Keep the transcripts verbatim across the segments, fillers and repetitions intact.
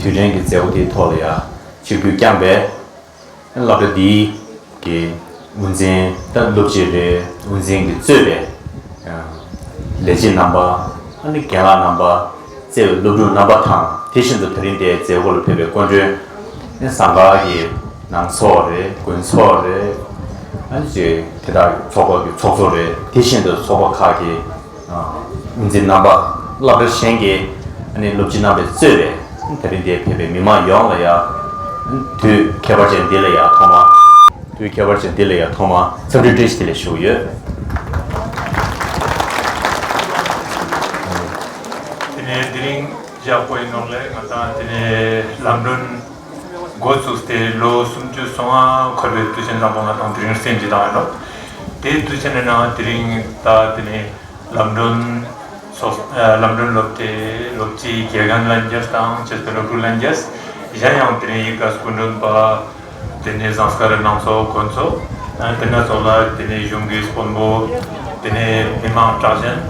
དུས་དྲན་གྱི་མཛད་སྒོ་དེའི་ཐོག་ལ་ཡང་ཆིབས་བསྒྱུར་བསྐྱངས་པའི་སློབ་གྲྭ་འདིའི་གི་དབུ་འཛིན་དང་སློབ་སྤྱི་རེད། དབུ་འཛིན་གྱིས་གཙོས་པའི་ལས་བྱེད་རྣམ་པ། ཨ་ནི་རྒན་ལགས་རྣམ་པ། བརྩེ་བའི་སློབ་ཕྲུག་རྣམ་པ་དང་། དེ་བཞིན་དུ་ད་རིང་དེའི་མཛད་སྒོ་ལ་ཕེབས་པའི་སྐུ་མགྲོན། ཨ་ནི་ཟངས་དཀར་གྱི་ནང་ཚོགས་རེད། དགོན་ཚོགས་རེད། ཨ་ནི་ཅིག་དེ་དག་ཚོགས་པ་གི་ཚོགས་གཙོ་རེད། དེ་བཞིན་དུ་ཚོགས་པ་ཁག་གི་དབུ་འཛིན་རྣམ་པ། སློབ་གྲྭ་གཞན་གྱི་ཨ་ནི་སློབ་སྤྱི་རྣམ་པས་གཙོས་པའི་ད་རིང་འདིར་ཕེབས་པའི་མི་མང་ཡོངས་ལ་ཡང་དུས་ཁྱད་པར་ཅན་འདི་ལ་ཡང་ཐོག་མ། དུས་ཁྱད་པར་ཅན་འདི་ལ་ཡང་ཐོག་མ་འཚམས་འདྲི་བཀྲ་ཤིས་བདེ་ལེགས་ཞུ་གི་ཡོད། དེ་ནས་དེ་རིང་ཡག་པོ་ཡིན་ནོ་ལས། ང་དང་དེ་ནས་ལམ་གྲོན་འགོ་བཙུགས་ཏེ་ལོ་སུམ་ཅུ་སོ་ལྔ་འཁོར་བའི་དུས་ཆེན་བཟང་པོ་ང་དང་དེ་རིང་རྩིས་འདི་དང་ཡིན་ནོ། དེའི་དུས་ཆེན་ནི་ནང་དེ་རིང་ད་དེ་ནས་ལམ་གྲོན་ཚོགས། ཨ། ལམ་གྲོན་སློབ་གྲྭའི་སློབ་སྤྱི་དགེ་རྒན་ལྷན་རྒྱས་དང་བཅས་པའི་སློབ་ཕྲུག་ལྷན་རྒྱས། གཞན་ཡང་དེ་རིང་ཡི་ག་སྐུ་མགྲོན་པ། དེ་ནས་ཟངས་དཀར་ནང་ཚོགས་དགོན་ཚོགས། ཨ། དེ་ནས་ཚོགས་ལ་དེ་ནས་གཞུང་གི་དཔོན་པོ། དེ་ནས་མི་མང་དྲག་ཞན།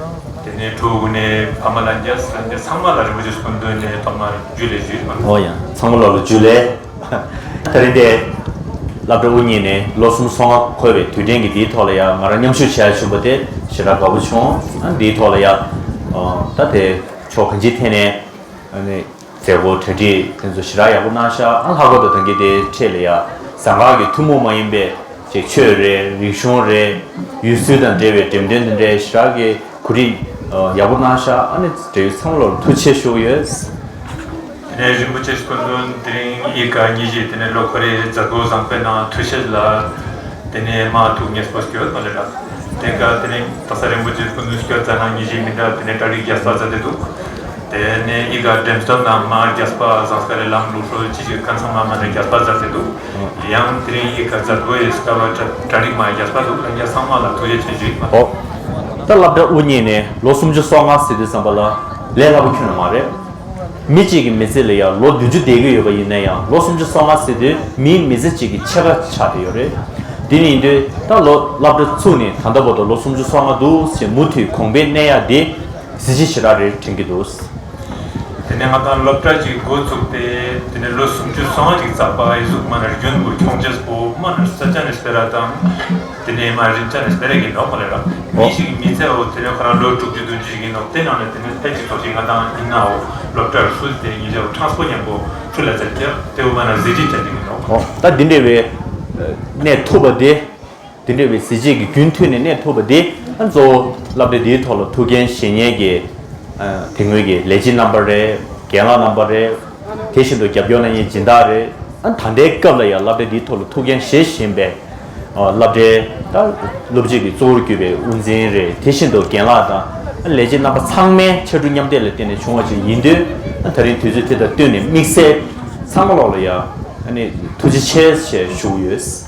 དེ་ནས་ཕྲུ་གུ་ནས་ཕ་མ་ལྷན་རྒྱས། ལྷན་རྒྱས་ཚང་མ་ལ་རིན་པོ་ཆེ་སྐུ་མདུན་ནས་ཐོག་མར་ཇུ་ལེ་ཞུས་མ། ཨོ་ཡ། ཚང་མ་ལོ་ལ་ཇུ་ལེ། ད་རིང་དེ་སློབ་གྲྭ་དབུ་བརྙེས་ནས་ལོ་སུམ་ཅུ་སོ་ལྔ་འཁོར་བའི་དུས་དྲན་གྱི་འདིའི་ཐོག་ལ་ཡང་ང་རང་མཉམ་ཞུགས་བྱས་བྱུང་བ་དེ་ཞེ་དྲག་དགའ་པོ་བྱུང་། ཨ། འདིའི་ཐོག་ལ་ཡང་ད་དེ་ཕྱོགས་གང་ཅིའི་ཐད་ནས་ཨ་ནི་མཛད་སྒོ་གྲ་སྒྲིག་དེ་ཚོ་ཞེ་དྲག་ཡག་པོ་གནང་ཤག་ཨ། ལྷག་པར་དུ་ད་གིན་དེའི་འཕྲེད་ལ་ཡང་ཟངས་དཀར་གྱི་ཐུན་མོང་མ་ཡིན་པའི་ཅིག་ཆོས་རེད། རིག་གཞུང་རེད། ཡུལ་སྲོལ་དང་འབྲེལ་བའི་འགྲེམས་སྟོན་དེ་འདྲའི་ཞེ་དྲག་གི་གོ་སྒྲིག་ཡག་པོ་གནང་ཤག་ཨ་ནི་འབྲེལ་ཡོད་ཚང་མ་ལ་ཐུགས་རྗེ་ཆེ་ཞུ་གི་ཡོད། དེ་ནས་རིན་པོ་ཆེ་སྐུ་མདུན་དེ་རིང་ཡི་ག་ཉིན་བཞི་དེ་ནས་ལོ་འཁོར་རེ་མཛད་སྒོ་བཟང་པོའི་ནང་ཐུགས་བཞེད་ལ་དེ་ནས་མ་ཐུགས་མཉེས་པོ་སྐྱོད་མ་ལེ་ར། དེ་ག་དེ་ནས་ད་ས་རིན་པོ་ཆེ་སྐུ་མདུན་སྐྱོད་ཙ་ན་ཉིན་བཞི་མི་འདྲ་དེ་ནས་གྲ་སྒྲིག་རྒྱས་པ་མཛད་དེ་འདུག་དེ་ནས་ཡི་ག་འགྲེམས་སྟོན་ནང་མ་རྒྱས་པ་ཟངས་དཀར་རི་ལམ་ལུགས་སྲོལ་ཅི་ཞིག་གང་ཚང་མ་མ་ནས་རྒྱས་པ་མཛད་དེ་འདུག་ཡང་དེ་རིང་ཡི་ག་མཛད་སྒོ་ཡི་སྐབས་ལ་གྲ་སྒྲིག་མ་རྒྱས་པ་འདུག་ལྷན་རྒྱས་ཚང་མ་ལ་ཐུགས་རྗེ་ཆེ་ཞུ་ཡི། ཨོ། ད་སློབ་གྲྭ་དབུ་བརྙེས་ནས་ལོ་སུམ་ཅུ་སོ་ལྔ་ཟེར་དུས་ཙམ་པ་ལ་ལས་སླ་པོ་ཁྱོན་ནས་མ་རེད། མི་གཅིག་གི་མི་ཚེ་ལ་ཡང་ལོ་བདུན་ཅུ་བསྡད་ཀྱི་ཡོད་པ་ཡིན་ན་ཡང་ལོ་སུམ་ཅུ་སོ་ལྔ་ཟེར་དུས་མིའི་མི་ཚེ་གཅིག་གི་ཕྱེད་ཀ་ཆགས་བསྡད་ཡོད་རེད། དེ་ཡིན་དུས་ད་ལོ་སློབ་གྲྭ་ཚུགས་ནས་ད་ལྟ་བར་དུ་ལོ་སུམ་ཅུ་སོ་ལྔ་འདུག་ཅེས་མུ་མཐུད་གོང་འཕེལ་གནས་ཡག་དེ་གཟི་བརྗིད་ཞེ་དྲག་རེད་དྲན་གྱི་འདུག་དེ་ནས་ང་དང་སློབ་གྲྭ་གཅིག་འགོ་བཙུགས་ཏེ་དེ་ནས་ལོ་སུམ་ཅུ་སོ་ལྔ་ཅིག་རྩ་བ་ཡི་གཟུགས་མ་ནས་རྒྱུན་དུ་འཁྱོངས་རྗེས་པོ་མ་ནས་ས་ཆ་ནས་སྤེ་ར་དང་དེ་ནས་མ་རིན་ཆ་ནས་སྤེ་ར་གི་ནོག་མ་ལེ་ར། ཨོ། མི་ཞིག་གི་མི་ཚེ་འོ་དེ་ནས་ཁོ་རང་ལོ་དྲུག་ཅུ་བདུན་ཅུ་ཞིག་གི་ནོག་དེ་ནང་ནས་དེ་ནས་ཕལ་ཆེར་ཚོགས་ཞིག་ང་དང་ཡིན་ནའོ་སློབ་གྲྭར་སུ་དེ་ཉིན་རེའོ་གྲངས་པོ་མཉམ་པོ་ཚུར་ལ་ཚར་ཀྱ་དེ་འོ་མ་ནས་གཟི་བརྗིད་ཅན་ཅིག་གི་ནོག་ཨོ། ད་འདི་འདྲ་བའི་གནས་ཐུབ་པ་དེ། དེ་འདྲ་བའི་གཟི་བརྗིད་ཀྱི་རྒྱུན་མཐུད་ནས་གནས་ཐུབ་པ་དེ་ཨ་གཙོ་བོ་སློབ་གྲྭ་འདིའི་ཐོག་ལ་ཐུགས་འགན་བཞེས་མཁན་གྱི་ཨ་དེ་སྔོན་གྱི་ལས་བྱེད་རྣམ་པ་རེད། རྒན་ལགས་རྣམ་པ་རེད། དེ་བཞིན་དུ་རྒྱབ་སྐྱོར་གནང་མཁན་སྦྱིན་བདག་རེད། ཨ་ད་ལྟའི་སྐབས་ལ་ཡང་སློབ་གྲྭ་འདིའི་ཐོག་ལ་ཐུགས་འགན་བཞེས་བཞིན་པའི་ཨ་སློབ་གྲྭའི་ད་སློབ་སྤྱི་གི་གཙོ་བོར་གྱུར་པའི་དབུ་འཛིན་རེད། དེ་བཞིན་དུ་རྒན་ལགས་དང་ཨ་ལས་བྱེད་རྣམ་པ་ཚང་མའི་ཕྱར་གྲུ་མཉམ་འདེགས་ལ་བརྟེན་ནས་བྱུང་བ་ཞིག་ཡིན་དུས་ཨ་ད་རིང་དུས་ཚོད་དེ་དང་བསྟུན་ནས་དམིགས་བསལ་ཚང་མ་ལོག་ལ་ཡང་ཨ་ནི་ཐུགས་རྗེ་ཆེ་ཞེས་ཞུ་གི་ཡོད།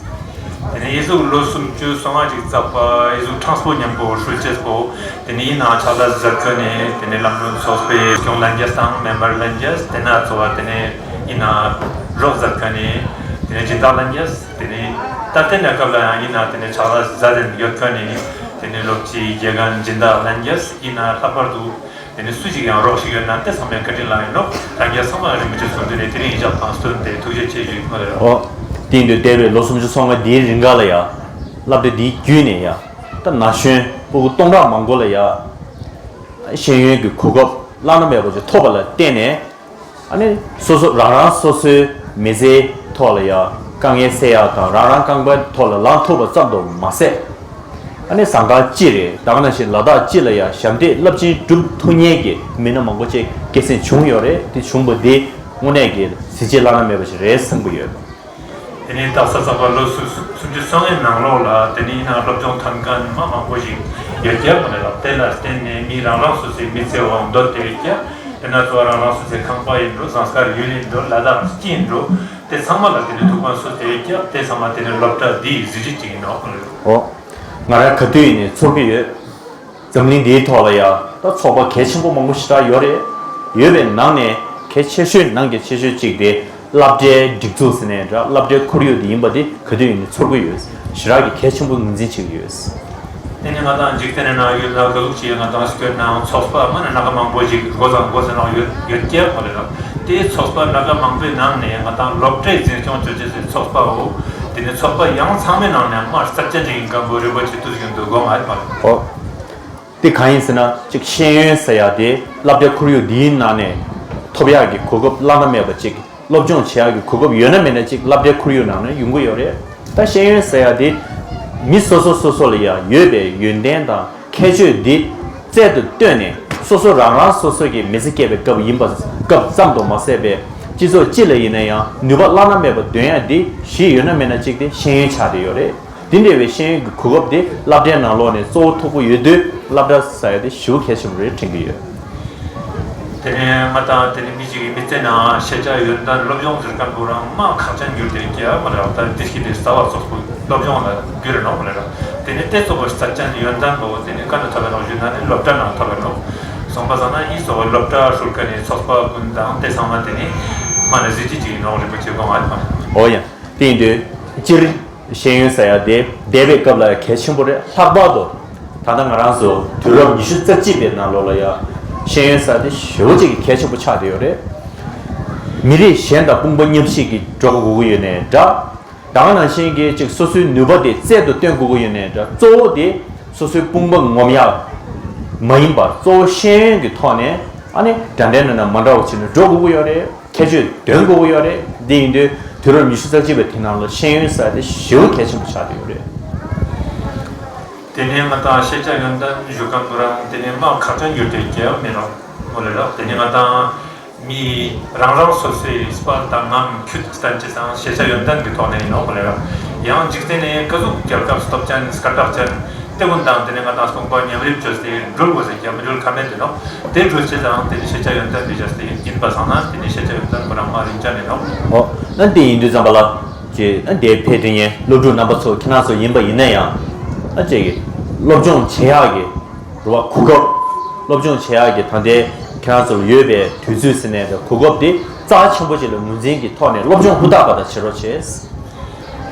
དེ་ནས་ཡི་གཟུགས་ལོ་སུམ་ཅུ་སོ་ལྔ་ཅིག་རྩ་བ་ཡི་གཟུགས་གྲངས་པོ་མཉམ་པོ་ཧྲུལ་ཅེས་པོ། དེ་ནས་ཡིན་ནའང་ཕྱག་ལས་མཛད་མཁན་ནས་དེ་ནས་ལམ་གྲོན་ཚོགས་པའི་སྐྱོང་ལྷན་རྒྱས་དང་མེམ་བར་ལྷན་རྒྱས། དེ་ན་གཙོ་བ་དེ་ནས་ཡིན་ན་རོགས་མཛད་མཁན་ནས་དེ་ནས་སྦྱིན་བདག་ལྷན་རྒྱས། དེ་ནས་ད་ལྟའི་གནས་སྐབས་ལ་ཡང་ཡིན་ན་དེ་ནས་ཕྱག་ལས་མཛད་དེ་ཡོད་མཁན་ནས་དེ་ནས་སློབ་སྤྱི་དགེ་རྒན་སྦྱིན་བདག་ལྷན་རྒྱས། ཡིན་ན་ལྷག་པར་དུ། དེ་ནས་སུ་ཞིག་ཡང་རོགས་ཞིག་ཡོད་ན་དེ་ཚང་མས་བཀའ་དྲིན་བླངས་ཡིན་ནོ། ལྷན་རྒྱས་ཚང་མ་རིན་པོ་ཆེ་གསུང་དོན་ནས་དེ་རིང་ཡིན་ཞག་དང་སྟོན་ཏེ་ཐུགས་རྗེ་ཆེ་ཞུ་ཡི་མ་རེད། ཨོ། དེ་ཡིན་དུས་འདས་པའི་ལོ་སུམ་ཅུ་སོ་ལྔ་འདིའི་རིང་ག་ལ་ཡ། སློབ་གྲྭ་འདིའི་བརྒྱུད་ནས་ཡ། ད་ན་གཞོན་ཕྲུ་གུ་སྟོང་ཕྲག་མང་པོ་ལ་ཡ། ཤེས་ཡོན་གྱི་གོ་སྐབས་བླ་ན་མེད་པ་ཅིག་ཐོབ་པ་ལ་བརྟེན་ནས། ཨ་ནི་སོ་སོ་རང་རང་སོ་སོའི་མི་ཚེའི་ཐོག་ལ་ཡ་དཀའ་ངལ་སེལ་ཡག་དང་རང་རང་རྐང་པའི་ཐོག་ལ་ལངས་ཐུབ་པ་ཙམ་དུ་མ་ཟད། ཨ་ནི་ཟངས་དཀར་སྤྱི་རེད། ད་ག་ནང་བཞིན་ལ་དྭགས་སྤྱི་ལ་ཡ་ཞབས་འདེགས་རླབས་ཆེན་སྒྲུབ་ཐུབ་མཁན་གྱི་མི་སྣ་མང་པོ་ཅིག་སྐྱེད་སྲིང་བྱུང་ཡོད་རེད། དེ་བྱུང་བ་འདི་དངོས་གནས་ཀྱི་གཟི་བརྗིད་བླ་ན་མེད་པ་ཞིག་རེད་བསམ་གྱི་ཡོད། དེ་ནས་ད་ས་ས་པ་ལོ་སུ་སུམ་ཅུ་སོ་ལྔའི་ནང་ལོགས་ལ་དེ་ནས་ཡིན་ན་སློབ་སྦྱོང་ཐོན་མཁན་མ་མང་པོ་ཞིག་ཡོད་ཀྱང་མ་རེད་ལ། དེ་ལ་བརྟེན་ནས་མི་རང་རང་སོ་སོའི་མི་ཚེ་བའང་འདོད་དེ་ཡོད་ཀྱང་། དེ་ན་གཙོ་བོ་རང་རང་སོ་སོའི་ཁང་པ་ཡིན་འགྲོ། ཟངས་དཀར་ཡུལ་ཡིན་འགྲོ། ལ་དྭགས་སྤྱི་ཡིན་འགྲོ། དེ་ཚང་མ་ལ་དེ་ནས་ཐུགས་ཕན་གསོས་ཏེ་ཀྱང་དེ་ཚང་མ་དེ་ནས་སློབ་གྲྭ་འདིའི་གཟི་བརྗིད་ཅིག་ཡིན་ནོ། ཨོ། ང་རང་ག་དུས་ཡིན་ནའི་ཚོར་གྱི་ཡོད། འཛམ་གླིང་འདིའི་ཐོག་ལ་ཡ་ད་ཚོགས་པ་གལ་ཆེན་པོ་མང་པོ་ཞེ་དྲག་ཡོད་རེད། ཡོད་པའི་ནང་ནས་གལ་ཆེ་ཤོས་ནང་གི་ཆེ་ཤོས་གཅིག་དེ་སློབ་གྲྭའི་སྒྲིག་འཛུགས་ཟེར་ནའི་འདྲ། སློབ་གྲྭའི་ཁོར་ཡུག་དེ་ཡིན་པ་དེ་ག་དུས་ཡིན་ནའི་ཚོར་གྱི་ཡོད། ཞེ་དྲག་གི་གལ་ཆེན་པོ་ངོས་འཛིན་བྱེད་ཀྱི་ཡོད། དེ་ནས་ང་དང་འཇིག་རྟེན་ནང་ཡོད་ན་ག་ཟུག་ཅིག་ང་དང་སྐྱོན་ནའང་ཚོགས་པ་མ་ནི་སྣ་ཁ་མང་པོ་ཞིག་འགོ་བཟང་འགོ་ཟེར་ནང་ཡོད་ཡོད་ཀྱག་མ་རེད་ལ། དེའི་ཚོགས་པ་སྣ་ཁ་མང་པོའི་ནང་ནས་ང་དང་སློབ་གྲྭའི་འཛིན་སྐྱོང་ཅོ་ཅེས་ཟེར་ཚོགས་པའོ། དེ་ནས་ཚོགས་པ་ཡང་ཚང་མའི་ནང་ནས་མ་རྩ་ཅན་ཅིག་ཡིན་མཁན་པོ་རིན་པོ་ཆེ་དུས་ཡོན་དུ་དགོངས་ཨ་མ་རེད། ཨོ། དེ་གང་ཡིན་ཟེར་ན་ཅིག་ཤེས་ཡོན་ཟེར་ཡ་དེ་སློབ་གྲྭ་ཁོར་ཡུག་འདིའི་ནང་ནས་ཐོབ་ཡག་གི་གོ་སྐབས་བླ་ན་མེད་པ་ཅིག་སློབ་སྦྱོང་བྱེད་ཡག་གི་གོ་སྐབས་ཡོད་ན་མེད་ན་ཅིག་སློབ་གྲྭའི་ཁོར་ཡུག་ནང་ནས་ཡོང་གི་ཡོད་རེད། ད་ཤེས་ཡོན་ཟེར་ཡ་དེ་མི་སོ་སོ་སོ་སོ་ལ་ཡང་ཡོད་པའི་ཡོན་ཏན་དང་ཁྱད་ཆོས་འདི་རྩལ་དུ་བཏོན་ནས་སོ་སོ་རང་རང་སོ་སོ་གི་མི་ཚེ་སྐྱེལ་བའི་སྐབས་ཡིན་པ་སྐབས་ཙམ་དུ་མ་ཟད་པའི་སྤྱི་ཚོགས་སྤྱི་ལ་ཡིན་ན་ཡང་ནུས་པ་བླ་ན་མེད་པ་འདོན་ཡ་འདི་གཞི་ཡོད་ན་མེད་ན་གཅིག་དེ་ཤེས་ཡོན་ཆགས་བསྡད་ཡོད་རེད། འདི་འདྲ་བའི་ཤེས་ཡོན་གྱི་གོ་སྐབས་དེ་སློབ་གྲྭའི་ནང་ལོགས་ནས་གཙོ་བོ་ཐོགས་པོ་ཡོད་དུས་སློབ་གྲྭ་ཟེར་ཡ་དེ་ཞེ་པོ་གལ་ཆེན་པོ་རེད་དྲན་གྱི་ཡོད། དེ་ནས་ང་དང་དེ་ནས་མི་གཅིག་གི་མི་ཚེ་ནང་ཤེས་བྱ་ཡོན་ཏན་སློབ་སྦྱོང་ཟེར་མཁན་པོ་རང་མ་ཁག་ཅན་གྱུར་ཏེ་ཀྱ་མ་རེད་ད་དེ་ཞིག་དེ་རྩ་བ་ཙོག་པོ་སློབ་སྦྱོང་ལ་གྱུར་རེད་ནོ་མ་རེད་ར། དེ་ནས་དེ་ཚོ་གི་རྩ་ཅན་ཡོན་ཏན་པོ་དེ་ནས་ག་ནས་ཐོབ་པའི་ནོ་ཞུས་ན་ནི་སློབ་གྲྭ་ནང་ཐོབ་པའི་ནོ། སོང་པ་སང་ན་ཨི་ཚོ་གི་སློབ་གྲྭ་ཧྲུལ་ཀ་ནས་ཚོགས་པ་ཀུན་དང་དེ་ཚང་མ་དེ་ནས་མ་ནས་གཟི་བརྗིད་ཅིག་ཡིན་ནོ་རིན་པོ་ཆེ་དགོངས་ཨ་མ་རེད། ཨོ་ཡ། དེ་ཡིན་དུས་སྤྱིར་ཤེས་ཡོན་ཟེར་ཡ་དེ་འདས་པའི་སྐབས་ལ་ཡང་གལ་ཆེན་པོ་རེད། ལྷག་པར་དུ་ད་ལྟ་ང་རང་ཚོ་དུས་རབས་ཉི་ཤུ་རྩ་གཅིག་པའི་ནང་ལོགས་ལ་ཡང་ཤེས་ཡོན་ཟེར་དེ་ཞེ་པོ་ཅིག་གི་གལ་ཆེན་པོ་ཆགས་བསྡད་ཡོད་རེད། མི་རིགས་གཞན་དང་དཔུང་པ་མཉམ་གཤིབ་ཀྱིས་འགྲོ་དགོས་ཀྱི་ཡོད་ནའི་འདྲ། ད་ག་ནང་བཞིན་གྱི་ཅིག་སོ་སོའི་ནུས་པ་དེ་རྩལ་དུ་བཏོན་དགོས་ཀྱི་ཡོད་ནའི་འདྲ། གཙོ་བོ་དེ་སོ་སོའི་དཔུང་པ་ངོམ་ཡག་མ་ཡིན་པར་གཙོ་བོ་ཤེས་ཡོན་གྱི་ཐོག་ནས་ཨ་ནི་འདྲ་འདྲའི་ནང་ན་མ་འདྲ་བ་བྱས་ནས་འགྲོ་དགོས་ཀྱི་ཡོད་རེད། ཁྱད་ཆོས་འདོན་དགོས་ཀྱི་ཡོད་རེད། འདི་ཡིན་དུས་དུས་རབས་ཉི་ཤུ་རྩ་གཅིག་པའི་དེ་ནང་ལ་ཤེས་ཡོན་ཟེར་དེ་ཞེ་པོ་གལ་ཆེན་པོ་ཆགས་བསྡད་ཡོད་རེད། དེ་ནས་ང་དང་ཤེས་བྱ་ཡོན་ཏན་ཞུ་མཁན་པོ་རང་དེ་ནས་མ་ཁག་ཅན་གྱུར་ཏེ་རྒྱལ་བ་མི་རང་མོ་ལེ་ར། དེ་ནས་ང་དང་མི་རང་རང་སོ་སོའི་སྤར་དང་ངམ་ཁྱུད་བསྟན་ཅི་དང་ཤེས་བྱ་ཡོན་ཏན་གྱི་ཐོག་ནས་ཡིན་ནོ་མོ་ལེ་ར། ཡང་འཇིག་རྟེན་ནས་ཀ་ཟུག་རྒྱལ་ཁབ་སྟོབས་ཅན་སྐད་གྲགས་ཅན་དེ་ཀུན་དང་དེ་ནས་ང་དང་སྟོང་པ་ཉམས་རིམ་བཅོས་ཏེ་འགྲུལ་དགོས་ཟེར་གྱི་མི་འགྲུལ་ཁ་མེད་དེ་ནོ། དེ་འགྲུལ་ཆེ་དང་དེ་ནི་ཤེས་བྱ་ཡོན་ཏན་དེ་བྱས་ཏེ་ཡིན་པ་སང་ན་དེ་ནི་ཤེས་བྱ་ཡོན་ཏན་པོ་རང་མ་རིན་ཅན་ནི་ནོ། ཨོ། ཨ་དེ་ཡིན་དུས་ཙམ་པ་ལ་ཅེ་ཨ་དེ་ཕེ་དེ་ཡན་སློབ་ཕྲུག་རྣམ་པ་ཚོ་ཁྱེད་རང་ཚོ་ཡིན་པ་ཡིན་ན་ཡང་ཨ་ཅེ་གི་སློབ་སྦྱོང་བྱེད་ཡག་གི་རུ་བ་གོ་སྐབས་སློབ་སྦྱོང་བྱེད་ཡག་གི་ད་ལྟའི་ཁྱེད་རང་ཚོ་ལ་ཡོད་པའི་དུས་ཚོད་ཟེར་ནས་གོ་སྐབས་དེ་རྩ་ཆེན་པོ་ཅིག་ལ་ངོས་འཛིན་གྱི་ཐོག་ནས་སློབ་སྦྱོང་ཧུར་ཐག་པ་དང་བྱེད་རོགས་བྱེད།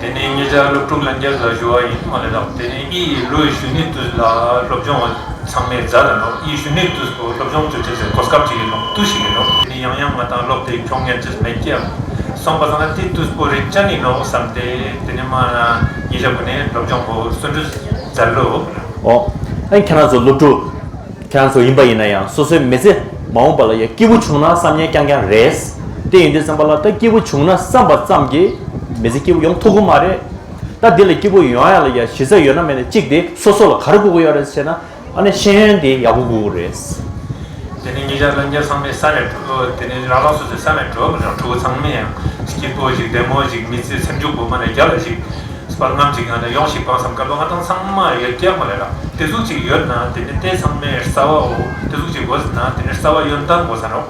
དེ་ནས་ཉེ་ཆར་སློབ་ཕྲུག་ལྷན་རྒྱས་ལ་ཞུ་བ་ཡིན་མ་ལེ་དང་། དེ་ནས་ཨི་ཡི་ལོའི་གཞོན་ནུའི་དུས་ལ་སློབ་སྦྱོང་ཚང་མས་མཛད་ལ་ནོ། ཨི་ཡི་གཞོན་ནུའི་དུས་པོ་སློབ་སྦྱོང་བཅོ་ཆེ་ཟེར་གོ་སྐབས་ཅིག་ཡིན་ནོ། དུས་ཤིག་ཡིན་ནོ། དེ་ནས་ཡང་ཡང་ང་དང་སློབ་དེ་ཁྱོང་ངེར་ཅིག་མེད་ཀྱང་སོང་པ་སང་ན་དེ་དུས་པོ་རིག་ཅན་ཡིན་ནོ་བསམ་སྟེ་དེ་ནས་མ་ཉེ་ཆར་གུ་ནས་སློབ་སྦྱོང་པོ་བརྩོན་འགྲུས་མཛད་ལོ། ཨོ། ཨ་ཁྱེད་རང་ཚོ་སློབ་ཕྲུག་ཁྱེད་རང་ཚོ་ཡིན་པ་ཡིན་ན་ཡང་སོ་སོའི་མི་ཚེ་མ་འོངས་པ་ལ་ཡང་སྐྱིད་པོ་བྱུང་ན་བསམ་ཉན་རྐྱང་རྐྱང་རེད། དེ་ཡིན་དུས་ཙམ་པ་ལ་ད་སྐྱིད་པོ་བྱུང་ན་བསམ་པ་ཙམ་གྱིས་མི་ཚེ་སྐྱིད་པོ་ཡོང་ཐུབ་ཀྱི་མ་རེད། ད་འདི་ལ་སྐྱིད་པོ་ཡོང་ཡ་ལ་ཡང་གཞི་རྩ་ཡོད་ན་མེད་ན་གཅིག་དེ་སོ་སོ་ལ་ག་རེ་དགོས་ཀྱི་ཡོད་རེད་ཟེར་ན་ཨ་ནི་ཤེས་ཡོན་དེ་ཡག་པོ་དགོས་ཀྱི་རེད། དེ་ནས་ཉེ་ཆར་ལྷན་རྒྱས་ཚང་མས་ས་ནས་འགྲོ། དེ་ནས་རང་རང་སོ་སོའི་ས་ནས་འགྲོ་མི་རང་ཕྲུ་གུ་ཚང་མས་ཡང་སྐྱིད་པོ་ཞིག་བདེ་མོ་ཞིག་མི་ཚེ་སེམས་ཤུགས་པོ་མ་ནས་རྒྱ་ལ་ཞིག་སྤར་ངམ་ཅིག་ང་ལ་ཡོང་ཞིག་པང་བསམ་སྐབས་ལ་ང་དང་ཚང་མ་ཡོད་ཀྱག་མ་ལས་ར། དེ་ཟུག་ཅིག་ཡོད་ན་དེ་ནི་དེ་ཚང་མའི་རྩ་བའོ། དེ་ཟུག་ཅིག་དགོས་ཟེར་ན་དེ་ནི་རྩ་བ་ཡོན་ཏན་དགོས་ས་ནོ།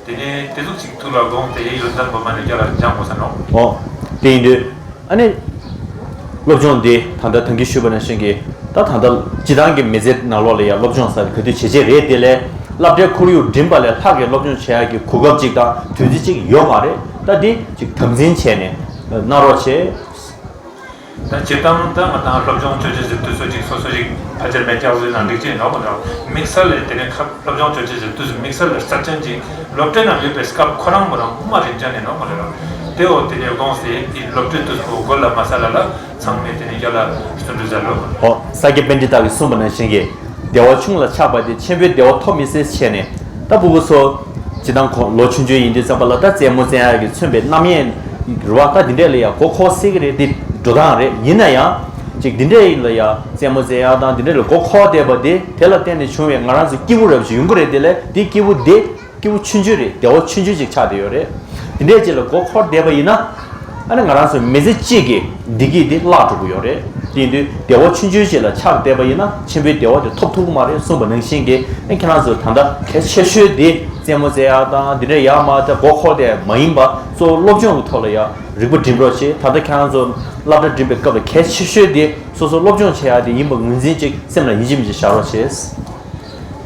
དེ་ནི་དེ་ཟུག་ཅིག་ཐུགས་ལ་དགོངས་ཏེ་ཡོན་ཏན་དགོས་མ་ནི་རྒྱ་ལ་སྦྱང་དགོས་ས་ནོ། ཨོ། དེ་ཡིན་དུས་ཨ་ནི་སློབ་སྦྱོང་འདི་ད་ལྟ་ཐང་གིས་ཞུས་པ་ནང་བཞིན་གྱི་ད་ད་ལྟ་སྤྱི་བཏང་གི་མི་ཚེ་ནང་ལོགས་ལ་ཡང་སློབ་སྦྱོང་ཟེར་ག་དུས་བྱེད་བྱེད་རེད། དེ་ལས་སློབ་གྲྭའི་ཁོར་ཡུག་འགྲིམ་པ་ལས་ལྷག་གི་སློབ་སྦྱོང་བྱེད་ཡག་གི་གོ་སྐབས་ཅིག་དང་དུས་ཚོད་ཅིག་ཡོད་མ་རེད། ད་འདི་ཅིག་དམ་འཛིན་བྱས་ནས་གནང་རོགས་བྱེད། ད་སྤྱིར་བཏང་ད་ང་དང་སློབ་སྦྱོང་བཅོ་བརྒྱད་ཟེར་དུས་ཚོད་ཅིག་སོ་སོ་ཞིག་ཕལ་ཆེར་མེད་ཀྱང་བཟོས་ན་འགྲིག་ཅིག་ཡིན་ནོ་མ་འདྲ། དམིགས་བསལ་ལས་དེ་ནས་ཁ་སློབ་སྦྱོང་བཅོ་བརྒྱད་ཟེར་དུས་ཚོད་དམིགས་བསལ་ལ་རྩ་ཅན་ཅིག་སློབ་གྲྭའི་ནང་ཡོད་པའི་སྐབས་ཁོ་རང་མོ་རང་མ་རིན་ཅན་ནས་ནོ་མ་རེད་ར། དེ་འོ་དེ་ནས་དགོངས་སེ་དེ་སློབ་གྲྭའི་དུས་ཚོད་དགོས་ལ་མ་ས་ལ་ལ་ཚང་མས་དེ་ནས་རྒྱ་ལ་བརྩོན་འགྲུས་མཛད་ལོ། ཨོ། ས་སྐྱ་པཎྜི་ཏ་གིས་གསུངས་པ་ནང་བཞིན་གྱི་བདེ་བ་ཆུང་ལ་ཆགས་པ་དེ་ཆེན་པོའི་བདེ་བ་ཐོབ་མི་སྲིད་བྱས་ནས། ད་ཕྲུ་གུ་ཚོ་སྤྱིར་བཏང་ཁོ་ལོ་ཆུང་ཆུང་ཡིན་དུས་ཙམ་པ་ལ་ད་རྩེད་མོ་རྩེ་ཡག་གི་མཚོན་པའི་རྣམ་གཡེང་རུ་བ་ད་འདི་འདྲས་ལ་ཡང་མགོ་འཁོར་སྲིད་ཀྱི་རེད། འདི་འགྲོ་སྟངས་རེད། ཡིན་ན་ཡང་ཅིག་འདི་འདྲས་ལ་ཡང་རྩེད་མོ་རྩེ་ཡག་དང་འདི་འདྲས་ལ་མགོ་འཁོར་བསྡད་པ་དེ་དེ་ལ་བརྟེན་ནས་བྱུང་བའི་ང་རང་ཚོ་སྐྱིད་པོ་རབ་ཅིག་ཡོང་གི་རེད། དེ་ལས་དེ་སྐྱིད་པོ་དེ་སྐྱིད་པོ་ཆུང་ཆུང་རེད། བདེ་བ་ཆུང་ཆུང་ཅིག་ཆགས་བསྡད་ཡོད་རེད། དེ་འདྲས་ཅིག་ལ་མགོ་འཁོར་བསྡད་པ་ཡིན་ན། ཨ་ནི་ང་རང་ཚོའི་མི་ཚེ་གཅིག་གི་བདེ་སྐྱིད་དེ་བརླག་འགྲོ་གི་ཡོད་རེད། དེ་ཡིན་དུས་བདེ་བ་ཆུང་ཆུང་ཞིག་ལ་ཆགས་བསྡད་པ་ཡིན་ན་ཆེན་པོའི་བདེ་བ་དེ་ཐོབ་ཐུབ་ཀྱི་མ་རེད་གསུངས་པ་ནང་བཞིན་གྱི། ཨ་ཁྱེད་རང་ཚོ་ད་ལྟ་གལ་ཆེ་ཤོས་དེ་རྩེད་མོ་རྩེ་ཡག་དང་དེ་འདྲ་ཡག་མ་དེ་མགོ་འཁོར་དེ་མ་ཡིན་པ་གཙོ་བོ་སློབ་སྦྱོང་གི་ཐོག་ལ་ཡང་རིག་པ་སྒྲིམ་རོགས་བྱེད། ད་ལྟ་ཁྱེད་རང་ཚོ་སློབ་གྲྭ་འགྲིམ་པའི་སྐབས་ལ་གལ་ཆེ་ཤོས་དེ་སོ་སོ་སློབ་སྦྱོང་བྱེད་ཡག་དེ་ཡིན་པ་ངོས་འཛིན་ཅིག་སེམས་ལ་ཡིན་གཅིག་མིན་གཅིག་བཞག་རོགས་བྱེད།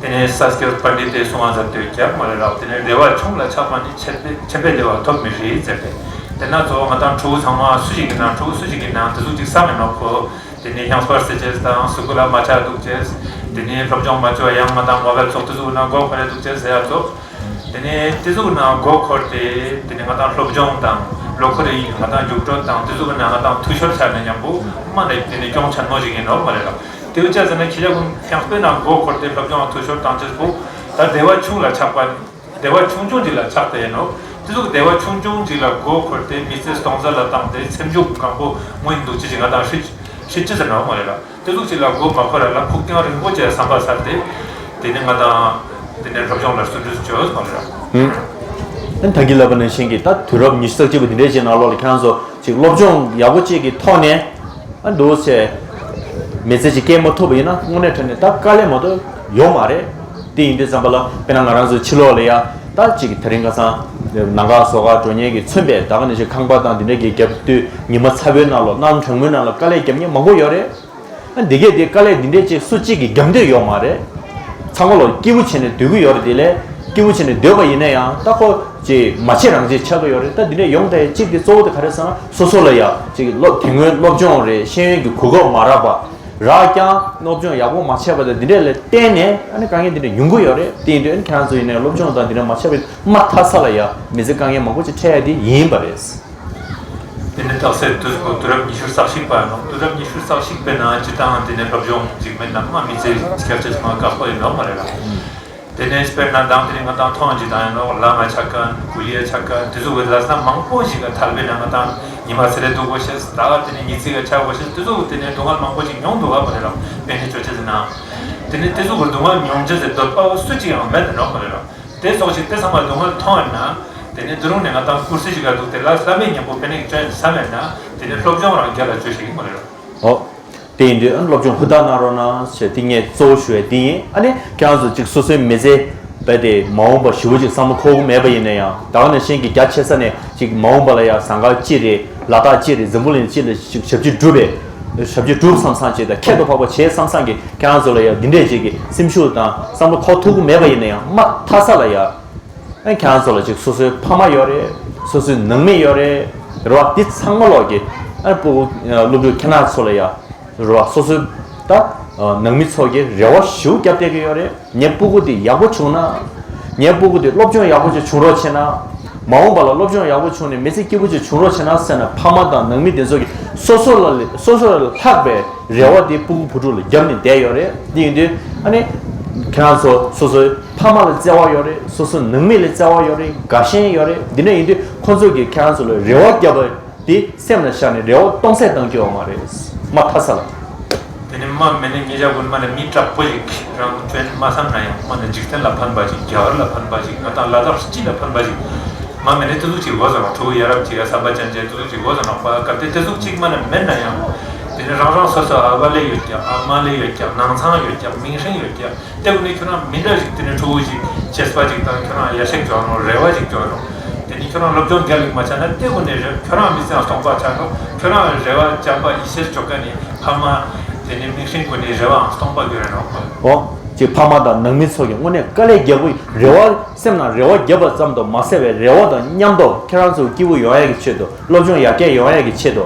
དེ་ནས་ས་སྐྱ་པཎྜི་ཏས་གསུངས་པ་ཙམ་དུ་རྒྱབ་མ་རེད་རོགས། དེ་ནས་བདེ་བ་ཆུང་ལ་ཆགས་པ་ནི་ཆེན་པོའི་ཆེན་པོའི་བདེ་བ་ཐོབ་མི་སྲིད་ཟེར་ཏེ། དེ་ན་གཙོ་བོ་ང་དང་ཕྲུ་གུ་ཚང་མ་སུ་ཞིག་གི་ནང་ཕྲུ་གུ་སུ་ཞིག་གི་ནང་དེ་ཟུག་ཅིག་བསམ་མེད་ནོ་ཁོ། དེ་ནས་ཤིང་སྤར་ཟེར་ཅེས་དང་སུ་གུ་ལ་མ་ཆགས་འདུག་ཅེས། དེ་ནས་སློབ་སྦྱོང་མ་བྱོས་ཡང་ང་དང་མོ་བལ་ཚོགས་དེ་ཚོ་ན་མགོ་འཁོར་རེ་འདུག་ཅེས་ཟེར་ཡ་ཚོ། དེ་ནས་དེ་ཚོ་ན་མགོ་འཁོར་ཏེ་དེ་ནས་ང་དང་སློབ་སྦྱོང་དང་ལོ་འཁོར་རེ་ཡིན་ང་དང་རྒྱུགས་སྤྲོད་དང་དེ་ཚོ་ན་ང་དང་འཐུས་ཤོར་ཆགས་ནས་མཉམ་པོ་མ་ནས་དེ་ནས་གྱོང་ཆེན་མོ་ཞིག་ཡིན་ནོ་མ་རེད་ལ། དེ་བྱས་ཙང་ན་ཁྱེད་ཅག་གུན་ཤིང་སྤོས་ན་མགོ་འཁོར་ཏེ་སློབ་སྦྱོང་འཐུས་ཤོར་བཏང་ཅེས་པོ་ད་སྡེ་བ་ཆུང་ལ་ཆགས་པ། སྡེ་བ་ཆུང་ཆུང་ཅིག་ལ་ཆགས་ཏེ་ཡིན་ནོ། དེ་ཚོ་སྡེ་བ་ཆུང་ཆུང་ཅིག་ལ་མགོ་འཁོར་ཏེ་མི་ཚེ་སྟོང་ཟད་ལ་བཏང་སྟེ་སེམས་ཤུགས་གང་པོ་མངོན་འདུག་ཅི་ཅི་ང་དང་ཧྲིལ་ཧྲིལ་ཅི་ཟེར་ནོ་མ་རེད་ལ། དེ་ཚོ་ཅིག་ལ་མགོ་མ་འཁོར་ར་ལ་ཕུགས་རྒྱང་རིང་པོ་ཅིག་བསམ་པ་ཚར་ཏེ། དེ་ནས་ང་དང་དེ་ནས་སློབ་སྦྱོང་ལ་བརྩོན་འགྲུས་བྱོས་མ་རེད་ལ། ཨང་། ད་གིན་ལབ་པ་ནང་བཞིན་གྱི་ད་དུས་རབས་ཉི་ཤུ་རྩ་གཅིག་པ་འདི་འདྲའི་ཅིག་ནང་ལོགས་ལ་ཁྱེད་རང་ཚོ་ཅིག་སློབ་སྦྱོང་ཡག་པོ་ཅིག་གི་ཐོག་ནས། ཨ་འདུག་ཟེར། མི་ཚེ་གཅིག་སྐྱེལ་མ་ཐུབ་པ་ཡིན་ན་དངོས་གནས་དྲང་གནས་ད་དཀའ་ལས་མ་གཏོགས་ཡོད་མ་རེད། དེ་ཡིན་དུས་ཙམ་པ་ལ་དཔེར་ན་ང་རང་ཚོ་ཕྱི་ལོགས་ལ་ཡ་ད་གཅིག་གི་དེ་རིང་ཁ་སང་ནང་ཁ་བཟོ་ག་འགྲོ་མཁན་གྱི་མཚོན་པའི་ད་ག་ནང་བཞིན་ཁང་པ་དང་འདི་འདྲ་གི་རྒྱབ་དུས་ཉི་མ་ཚ་བོའི་ནང་ལོགས་གནམ་གྲང་མོའི་ནང་ལ་དཀའ་ལས་རྒྱབ་མཁན་མང་པོ་ཡོད་རེད། ཨ་འདི་གས་དེ་དཀའ་ལས་འདི་འདྲས་ཅིག་སུ་གཅིག་གིས་རྒྱབ་འདོད་ཡོད་མ་རེད། ཚང་མ་ལོ་སྐྱིད་པོ་བྱས་ནས་སྡོད་ཀྱི་ཡོད་རེད། དེ་ལས་སྐྱིད་པོ་བྱས་ནས་སྡོད་པ་ཡིན་ན་ཡང་ད་ཁོ་ཅིག་མ་བྱེད་རང་བྱེད་ཆགས་ཀྱི་ཡོད་རེད། ད་འདི་འདྲས་ཡོང་དེ་གཅིག་དེ་གཙོ་བོ་དེ་ག་རེ་ཟེར་ན་སོ་སོ་ལ་ཡ་ཅིག་སློབ་དེ་སྔོན་སློབ་སྦྱོང་རེད་ཤེས་ཡོན་གྱི་གོ་སྐབས་མ་རག་པ་རག་ཀྱང་སློབ་སྦྱོང་ཡག་པོ་མ་བྱས་པ་དང་འདི་འདྲས་ལ་བརྟེན་ནས་ཨ་ནི་དཀའ་ངལ་འདི་འདྲས་ཡོང་གི་ཡོད་རེད། དེ་ཡིན་དུས་ཨ་ནི་ཁྱེད་རང་ཚོ་ཡིན་ནའི་སློབ་སྦྱོང་དང་འདི་འདྲས་མ་བྱས་པའི་མ་མཐའ་ས་ལ་ཡ་མི་ཚེ་དཀའ་ངལ་མང་པོ་ཅིག་འཕྲད་ཡ་དེ་ཡིན་པ་རེད། དེ་ནས་རྟགས་གསལ་དུས་སྐོར་དུས་རབས་ཉི་ཤུ་རྩ་གཅིག་པ་ནང་དུས་རབས་ཉི་ཤུ་རྩ་གཅིག་པའི་ནང་སྤྱི་བཏང་དེ་ནས་སློབ་སྦྱོང་ཅིག་མེད་ན་མ་མི་ཚེ་སྐྱེལ་ཆ་ཞིག་མ་དཀའ་པོ་ཡིན་ནོ་མ་རེད་ལ། དེ་ནས་དཔེར་ན་མདང་དེ་རིང་ང་དང་མཐོང་ཅིག་དང་ཡིན་ནོ་བླ་མ་ཆགས་མཁན་ཀུ་ལི་ཡ་ཆགས་མཁན་དེ་ཚོ་གི་ལ་ས་མང་པོ་ཞིག་ག་ཐལ་བའི་ནང་ང་དང་ཉི་མ་ཚེ་རེ་སྡུག་པོ་ཤེས་ད་ག་དེ་ནས་ཉི་ཚེ་ག་ཆགས་པོ་ཤེས་དེ་ཚོ་གི་དེ་ནས་སྡུག་བསྔལ་མང་པོ་ཞིག་མྱོང་འདུག་ག་མ་རེད་ལ། དཔེ་ནས་ཆོས་ཆེ་ཟེར་ན་དེ་ནས་དེ་ཚོ་གི་སྡུག་བསྔལ་མྱོང་ཆེ་ཟེར་འདོད་པ་བོ་སུ་གཅིག་ཡང་མེད་ནོ་མ་རེད་ལ། དེ་སོགས་ཞིག་དེ་ཚང་མ་སྡུག་བསྔལ་མཐོང་བ་ན། དེ་ནས་དེ་རུང་ནས་ང་དང་ཀུར་སི་ཞིག་ག་འདུག་དེ་ལ་བསམ་མེད་མཉམ་པོ་དཔེ་ནས་བཅོས་བསམ་མེད་ན་དེ་ནས་སློབ་སྦྱོང་རང་རྒྱལ་ལ་བཅོས་ཤིག་མ་རེད། ཨོ། དེ་ཡིན་དུས་ཨ་ནི་སློབ་སྦྱོང་ཧུར་ཐག་གནང་རོགས་གནང་ཞེས་དེ་ངས་གཙོ་བོ་ཞུ་བའི་དེ་ཡིན། ཨ་ནི་ཁྱེད་རང་ཚོ་ཅིག་སོ་སོའི་མི་ཚེ་རྦད་དེ་མ་འོངས་པ་ཞེ་པོ་ཅིག་བསམ་བློ་འཁོར་གི་མེད་པ་ཡིན་ན་ཡང་ད་ག་ནང་བཞིན་གྱི་རྒྱ་ཆེ་ས་ནས་ཅིག་མ་འོངས་པ་ལ་ཡང་ཟངས་དཀར་སྤྱི་རེད་ལ་དྭགས་སྤྱི་རེད་འཛམ་བུ་གླིང་སྤྱི་ལ་ཅིག་ཞབས་ཕྱི་སྒྲུབ་པའི་ཞབས་ཕྱི་སྒྲུབ་བསམ་བསམ་ཅིག་དང་ཁྱད་དུ་འཕགས་པ་བྱེད་བསམ་བསམ་གྱི་ཁྱེད་རང་ཚོ་ལ་ཡང་འདི་འདྲས་ཅིག་གི་སེམས་ཤུགས་དང་བསམ་བློ་འཁོར་ཐུབ་ཀྱི་མེད་པ་ཡིན་ན་ཡང་མ་མཐའ་ས་ལ་ཡང་། ཨ་ཁྱེད་རང་ཚོ་ལ་ཅིག་སོ་སོའི་ཕ་མ་ཡོད་རེད། སོ་སོའི་ནང་མི་ཡོད་རེད། རེད་བ། འདི་ཚང་མ་ལོག་གི་ཨ་སྤུ་གུ་སློབ་ཕྲུག་ཁྱེད་རང་ཚོ་ལ་ཡ་རེད་བ། སོ་སོའི་ད་ནང་མི་ཚོ་གི་རེ་བ་ཞེ་པོ་བརྒྱབ་བསྡད་ཀྱི་ཡོད་རེད། ངའི་སྤུ་གུ་འདི་ཡག་པོ་བྱུང་ན། ངའི་སྤུ་གུ་འདི་སློབ་སྦྱོང་ཡག་པོ་ཅིག་བྱུང་རོགས་བྱས་ན། མ་འོངས་པ་ལ་སློབ་སྦྱོང་ཡག་པོ་བྱུང་ནས་མི་ཚེ་སྐྱིད་པོ་ཅིག་བྱུང་རོགས་བྱས་ན་ཟེར་ནས་ཕ་མ་དང་ནང་མི་འདི་ཚོ་གི་སོ་སོ་ལ་སོ་སོ་ལ་ལྷག་པའི་རེ་བ་དེ་སྤུ་གུ་བུ་ཕྲུག་ལ་བརྒྱབ་ནས་བསྡད་ཡོད་རེད། དེ་ཡིན་དུས་ཨ་ནི་ཁྱེད་རང་ཚོ་སོ་སོའི་ཕ་མ་ལ་བརྩེ་བ་ཡོད་རེད། སོ་སོའི་ནང་མི་ལ་བརྩེ་བ་ཡོད་རེད། དགའ་ཞེན་ཡོད་རེད། འདི་འདྲ་ཡིན་དུས་ཁོང་ཚོ་གིས་ཁྱེད་རང་ཚོ་ལ་རེ་བ་བརྒྱབ་པ་དེ་སེམས་ལ་བཞག་ནས་རེ་བ་སྟོང་ཟད་གཏོང་རྒྱུ་ཡོད་མ་རེད། མ་མཐའ་ས་ལ། དེ་ནས་མ་མེད་ནས་ངེད་ཅག་ཀུན་མ་ནས་མི་དྲག་པོ་ཞིག་རང་བྱོན་མ་བསམ་ན་ཡང་མ་ནས་འཇིག་རྟེན་ལ་ཕན་པ་ཞིག་རྒྱ་གར་ལ་ཕན་པ་ཞིག་ང་དང་ལ་དྭགས་སྤྱི་ལ་ཕན་པ་ཞིག་མ་མེད་ནས་དེ་ཚོ་ཅིག་འོ་ཟེར་ནོ། ཕྲུ་གུ་ཡ་རབས་ཅིག་ཡ་བསམ་པ་ཅན་ཅན་དེ་ཚོ་ཅིག་འོ་ཟེར་ནོ། པ་སྐབས་དེ་དེ་ཚོ་ཅིག་མ་ནས་མེད་ན་ཡང་དེ་ནས་རང་རང་སོ་སོ་ཨ་བ་ལེ་ཡོད་ཀྱང་ཨ་མ་ལེ་ཡོད་ཀྱང་ནང་ཚང་ཡོད་ཀྱང་མིང་སྲིང་ཡོད་ཀྱང་། དེ་ཀུན་ནས་ཁྱོད་རང་མི་འདྲ་ཞིག་དེ་ནས་ཕྲུ་གུ་ཞིག་གཅེས་པ་ཞིག་དང་ཁྱོད་རང་ཡ་ཤེས་འཇོག་རོགས། རེ་བ་ཞིག་འཇོག་རོགས། དེ་ནས་ཁྱོད་རང་སློབ་སྦྱོང་རྒྱ་ལིག་མ་བྱས་ན་དེ་ཀུན་ནས་རེ་ཁྱོད་རང་མི་ཚེ་ཡང་སྟོང་པ་ཆགས་རོགས། ཁྱོད་རང་རེ་བ་བཅངས་པ་ཡིད་ཆེས་འཇོག་མཁན་ནི་ཕ་མ་དེ་ནས་མིང་སྲིང་ཀུན་ནས་རེ་བའང་སྟོང་པ་གྱུར་རེད་རོགས། འོ། ཅིག་ཕ་མ་དང་ནང་མི་ཚོ་གི་དངོས་གནས་དཀའ་ལས་རྒྱག་གི་རེ་བ་སེམས་ནང་རེ་བ་བརྒྱབ་པ་ཙམ་དུ་མ་ཟད་པའི་རེ་བ་དང་མཉམ་དུ་ཁྱེད་རང་ཚོ་སྐྱིད་པོ་ཡོང་ཡག་གི་ཆེད་དུ་སློབ་སྦྱོང་ཡར་རྒྱས་ཡོང་ཡག་གི་ཆེད་དུ།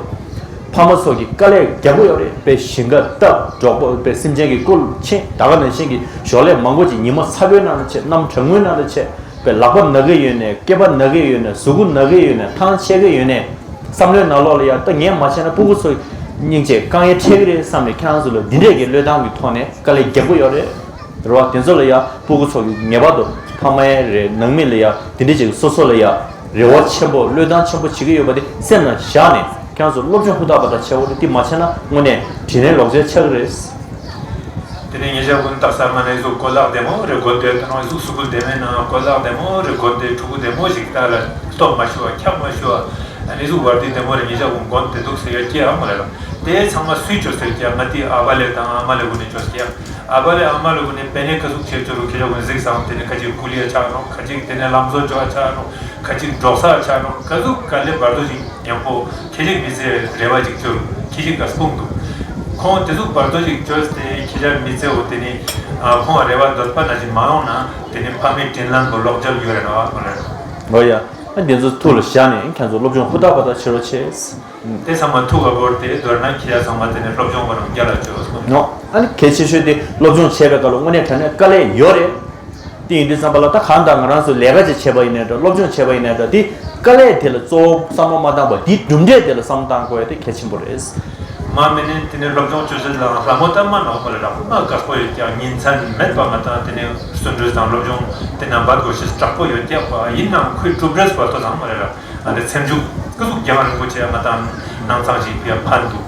ཕ་མ་ཚོ་གིས་དཀའ་ལས་རྒྱག་གི་ཡོད་རེད། དཔེ་ཞིང་ཁ་བཏབ་འབྲོག་པ་དཔེ་སེམས་ཅན་གྱི་སྐོར་ཕྱིན་ད་ག་ནང་བཞིན་གྱི་ཞོར་ལས་མང་པོ་ཅིག་ཉི་མ་ཚ་བོའི་ནང་ལ་བྱས་གནམ་གྲང་མོའི་ནང་ལ་བྱས་དཔེ་ལག་པ་ན་གི་ཡོད་ནས་སྐེད་པ་ན་གི་ཡོད་ནས་གཟུགས་པོ་ན་གི་ཡོད་ནས་ཐང་ཆད་གི་ཡོད་ནས་བསམ་བློའི་ནང་ལོགས་ལ་ཡ་ད་ངས་མ་བྱས་ན་སྤུ་གུ་ཚོ་སྙིང་རྗེ་དཀའ་ངལ་འཕྲད་གི་རེད་བསམ་ནས་ཁྱེད་རང་ཚོ་ལ་འདི་འདྲས་ཀྱི་བློས་བཏང་གི་ཐོག་ནས་དཀའ་ལས་རྒྱག་གི་ཡོད་རེད། རེད་བ། དེ་ཚོ་ལ་ཡ་སྤུ་གུ་ཚོ་གི་ངེས་པར་དུ་ཕ་མའི་རེད་ནང་མི་ལ་ཡ་དེ་འདྲ་ཅིག་སོ་སོ་ལ་ཡ་རེ་བ་ཆེན་པོ་བློས་བཏང་ཆེན་པོ་བྱེད་ཀྱི་ཡོད་པ་དེ་སེམས་ནང་བཞག་ནས་ཁྱེད་ཚོ་སློབ་སྦྱོང་ཧུར་ཐག་པ་དང་བྱེད་དགོས་རེད། དེ་མ་བྱས་ན་དངོས་གནས་དྲིན་ལན་ལོག་འཇལ་ཆགས་ཀྱི་རེད། དེ་ནས་ངེད་ཅག་ཀུན་སྟག་ས་མ་ནས་གཟུགས་གོ་ལག་བདེ་མོ་རེད། གོན་དེ་ད་ནང་གཟུགས་སུ་ཀུལ་བདེ་མོའི་ནང་གོ་ལག་བདེ་མོ་རེད། གོན་དེ་ཕྲུ་གུ་བདེ་མོ་ཞིག་ལྟ་ལ་སྟོབས་མ་ཞུ་བ་འཁྱག་མ་ཞུ་བ་ཨ་ནི་གཟུགས་བར་དུ་བདེ་མོ་རེད། ངེད་ཅག་ཀུན་གོན་དེ་འདུག་ཟེར་ཡ་སྐྱེ་ཡ་མ་རེད་ལ། དེ་ཚང་མ་སུས་བཅོས་ཟེར་ཀྱང་ང་དེ་ཨ་བ་ལེ་དང་ཨ་མ་ལེ་ཀུན་ནས་བཅོས་ཀྱང་ཨ་བ་ལེ་ཨ་མ་ལེ་ཀུན་ནས་པེ་ནེ་ཀ་ཟུག་བྱས་བཅོས་རུ་ཁྱེད་རང་ཀུན་གཟིགས་སམ། དེ་ནས་ཁ་ཅིག་ཀུ་ལི་ཡ་ཆགས་རོགས། ཁ་ཅིག་དེ་ནས་ལམ་བཟོ་བཅོ་བ་ཆགས་རོགས། ཁ་ཅིག་འབྲོག་ས་ཆགས་རོགས། ཀ་ཟུག་ག་ལེ་བར་དོ་ཅིག་མཉམ་པོ་ཁྱེད་ཅིག་མི་ཚེ་རེ་བ་ཅིག་བཅོས་རུ་ཁྱེད་ཅིག་ག་སྤུངས་འདུག་ཁོང་དེ་ཟུག་བར་དོ་ཅིག་བཅོས་ཏེ་ཁྱེད་ཅག་མི་ཚེ་འོ་དེ་ནས་ཁོང་རེ་བ་འདོད་པ་ན་ཅིག་མ་ཡོང་ན་དེ་ནས་ཕ་མའི་དྲིན་ལན་པོ་ལོག་འཇལ་ཡོད་རེད་ན་བ་མ་རེད། འོ་ཡ། ཨ་འདི་ཚོ་ཐུགས་ལ་བཞག་ནས་ཁྱེད་ཚོ་སློབ་སྦྱོང་ཧུར་ཐག་པ་ཐག་བྱེད་རོགས་བྱེད། དེ་ཚང་མ་ཐུགས་ལ་བོར་ཏེ་མདོར་ན་ཁྱེད་ཚང་མ་དེ་ནས་སློབ་སྦྱོང་བ་རང་རྒྱ་ལ་བཅོལ་སོང་། ནོ། ཨ་ནི་གལ་ཆེ་ཤོས་དེ་སློབ་སྦྱོང་བྱས་པའི་སྐབས་ལ་དངོས་གནས་དྲང་གནས་དཀའ་ལས་ཡོད་རེད། དེ་ཡིན་དུས་ཙམ་པ་ལ་ད་གང་ལྟར་ང་རང་ཚོ་ལས་ཀ་ཅིག་བྱས་པ་ཡིན་ནའི་འདྲ། སློབ་སྦྱོང་བྱས་པ་ཡིན་ནའི་འདྲ། དེ་དཀའ་ལས་དེ་ལ་གཙོ་བོ་བསམ་བློ་མ་བཏང་བར་དེའི་གྲུབ་འབྲས་དེ་ལ་བསམ་བློ་བཏང་དགོས་ཡ་དེ་གལ་ཆེན་པོ་རེད། མ་མི་ནི་དེ་ནས་སློབ་སྦྱོང་བཅུ་བཞི་ལ་ལྷ་མོ་ལྟ་མ་ནོག་པ་ལ་རག་མ་དཀའ་པོ་ཡོད་ཀྱང་ཉིན་མཚན་མེད་པ་ང་དང་དེ་ནས་བརྩོན་འགྲུས་དང་སློབ་སྦྱོང་དེ་རྣམ་པ་དགོས་ཤེས་དྲག་པོ་ཡོད་ཀྱང་པ་ཡིན་ནའང་ཁོའི་གྲུབ་འབྲས་བར་དོ་དང་མ་རེད་ར། ཨ་ནི་སེམས་ཤུགས་ཀུན་ཏུ་རྒྱང་རིང་པོ་བྱས་ང་དང་ནང་ཚང་ཞིག་ཡ་ཕན་འདུག་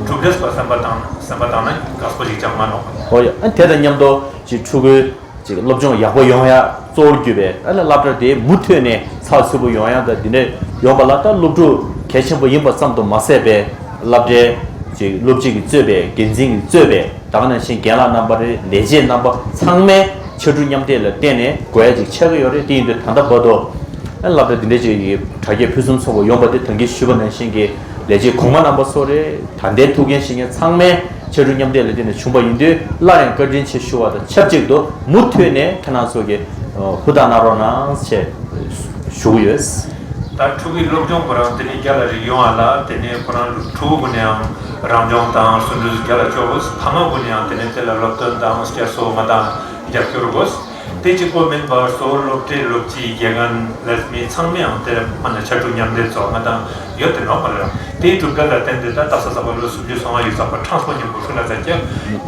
གྲུབ་འབྲས་བར་བསམ་པ་དང་བསམ་པ་དང་ན་དཀའ་པོ་ཞིག་ཀྱང་མ་ནོག་པ། ཧོ་ཡ། ཨ་དེ་དང་མཉམ་དུ་ཅིག་ཕྲུ་གུའི་ཅིག་སློབ་སྦྱོང་ཡག་པོ་ཡོང་ཡ་གཙོ་བོར་གྱུར་པའི་ཨ་ནི་སློབ་གྲྭ་དེ་མུ་མཐུད་ནས་ཚགས་ཚུད་པོ་ཡོང་ཡ་དང་འདི་འདྲ་ཡོང་པ་ལ་ད་སློབ་ཕྲུག་གལ་ཆེན་པོ་ཡིན་པ་ཙམ་དུ་མ་ཟད་པའི་སློབ་གྲྭའི་ཅིག་སློབ་སྤྱི་གིས་གཙོས་པའི་འགན་འཛིན་གྱིས་གཙོས་པའི་ད་ག་ནང་བཞིན་རྒན་ལགས་རྣམ་པ་རེད། ལས་བྱེད་རྣམ་པ་ཚང་མས་ཕྱར་གྲུ་མཉམ་འདེགས་ལ་བརྟེན་ནས་དགོས་ཡ་ཅིག་ཆགས་ཀྱི་ཡོད་རེད། དེ་ཡིན་དུས་ད་ལྟ་བར་དུ་ཨ་ནི་སློབ་གྲྭ་འདི་འདྲ་ཅིག་གི་དྲ་རྒྱའི་ཕུན་སུམ་ཚོགས་པ་ཡོང་པ་དེ་ད་གིན་ཞུས་པ་ནང་བཞིན་གྱི་ལས་བྱེད་གོང་མ་རྣམ་པ་སོགས་རེད། ད་ལྟའི་ཐུགས་འགན་བཞེས་མཁན་ཚང་མས་ཕྱར་གྲུ་མཉམ་འདེགས་ལ་བརྟེན་ནས་བྱུང་པ་ཡིན་དུས་སླར་ཡང་བཀའ་དྲིན་ཆེ་ཞུ་བ་དང་ཆབས་ཅིག་ཏུ་མུ་མཐུད་ནས་ཁྱེད་རང་ཚོ་གིས་ཧུར་ཐག་གནང་རོགས་གནང་ཞེས་ཞུ་གི་ཡོད། ད་ཕྲུ་གུའི་སློབ་སྦྱོང་ཁོ་རང་དེ་ནས་རྒྱ་ལ་རིགས་ཡོང་བ་ལ་དེ་ནས་ཁོ་རང་ཕྲུ་གུ་ནས་ཡང་རང་སྦྱོང་དང་བརྩོན་འགྲུས་རྒྱ་ལ་ཆོག་གོ། ཕ་མ་གུན་ནས་ཡང་དེ་ནས་དེ་ལ་སློབ་སྟོན་དང་སྐྱར་གསོ་མ་དང་རྒྱབ་སྐྱོར་དགོས། དེ་གཅིག་པོ་མིན་པར་གཙོ་བོ་སློབ་གྲྭའི་སློབ་སྤྱི་དགེ་རྒན་ལས་མི་ཚང་མས་ཡང་དེར་མ་ནས་ཕྱར་གྲུ་མཉམ་འདེགས་ཚོགས་མ་དང་ཡོད་དེ་ནོག་པ་ལ་དེའི་གྲུབ་འབྲས་ལ་བརྟེན་ཏེ་ད་ལྟ་ས་ས་པ་ལོ་སུམ་ཅུ་སོང་བ་ཡོད་ས་པ་ཁྲང་སོ་ཉིན་པོ་ཧྲུ་ལ་ཛ་ཀྱ་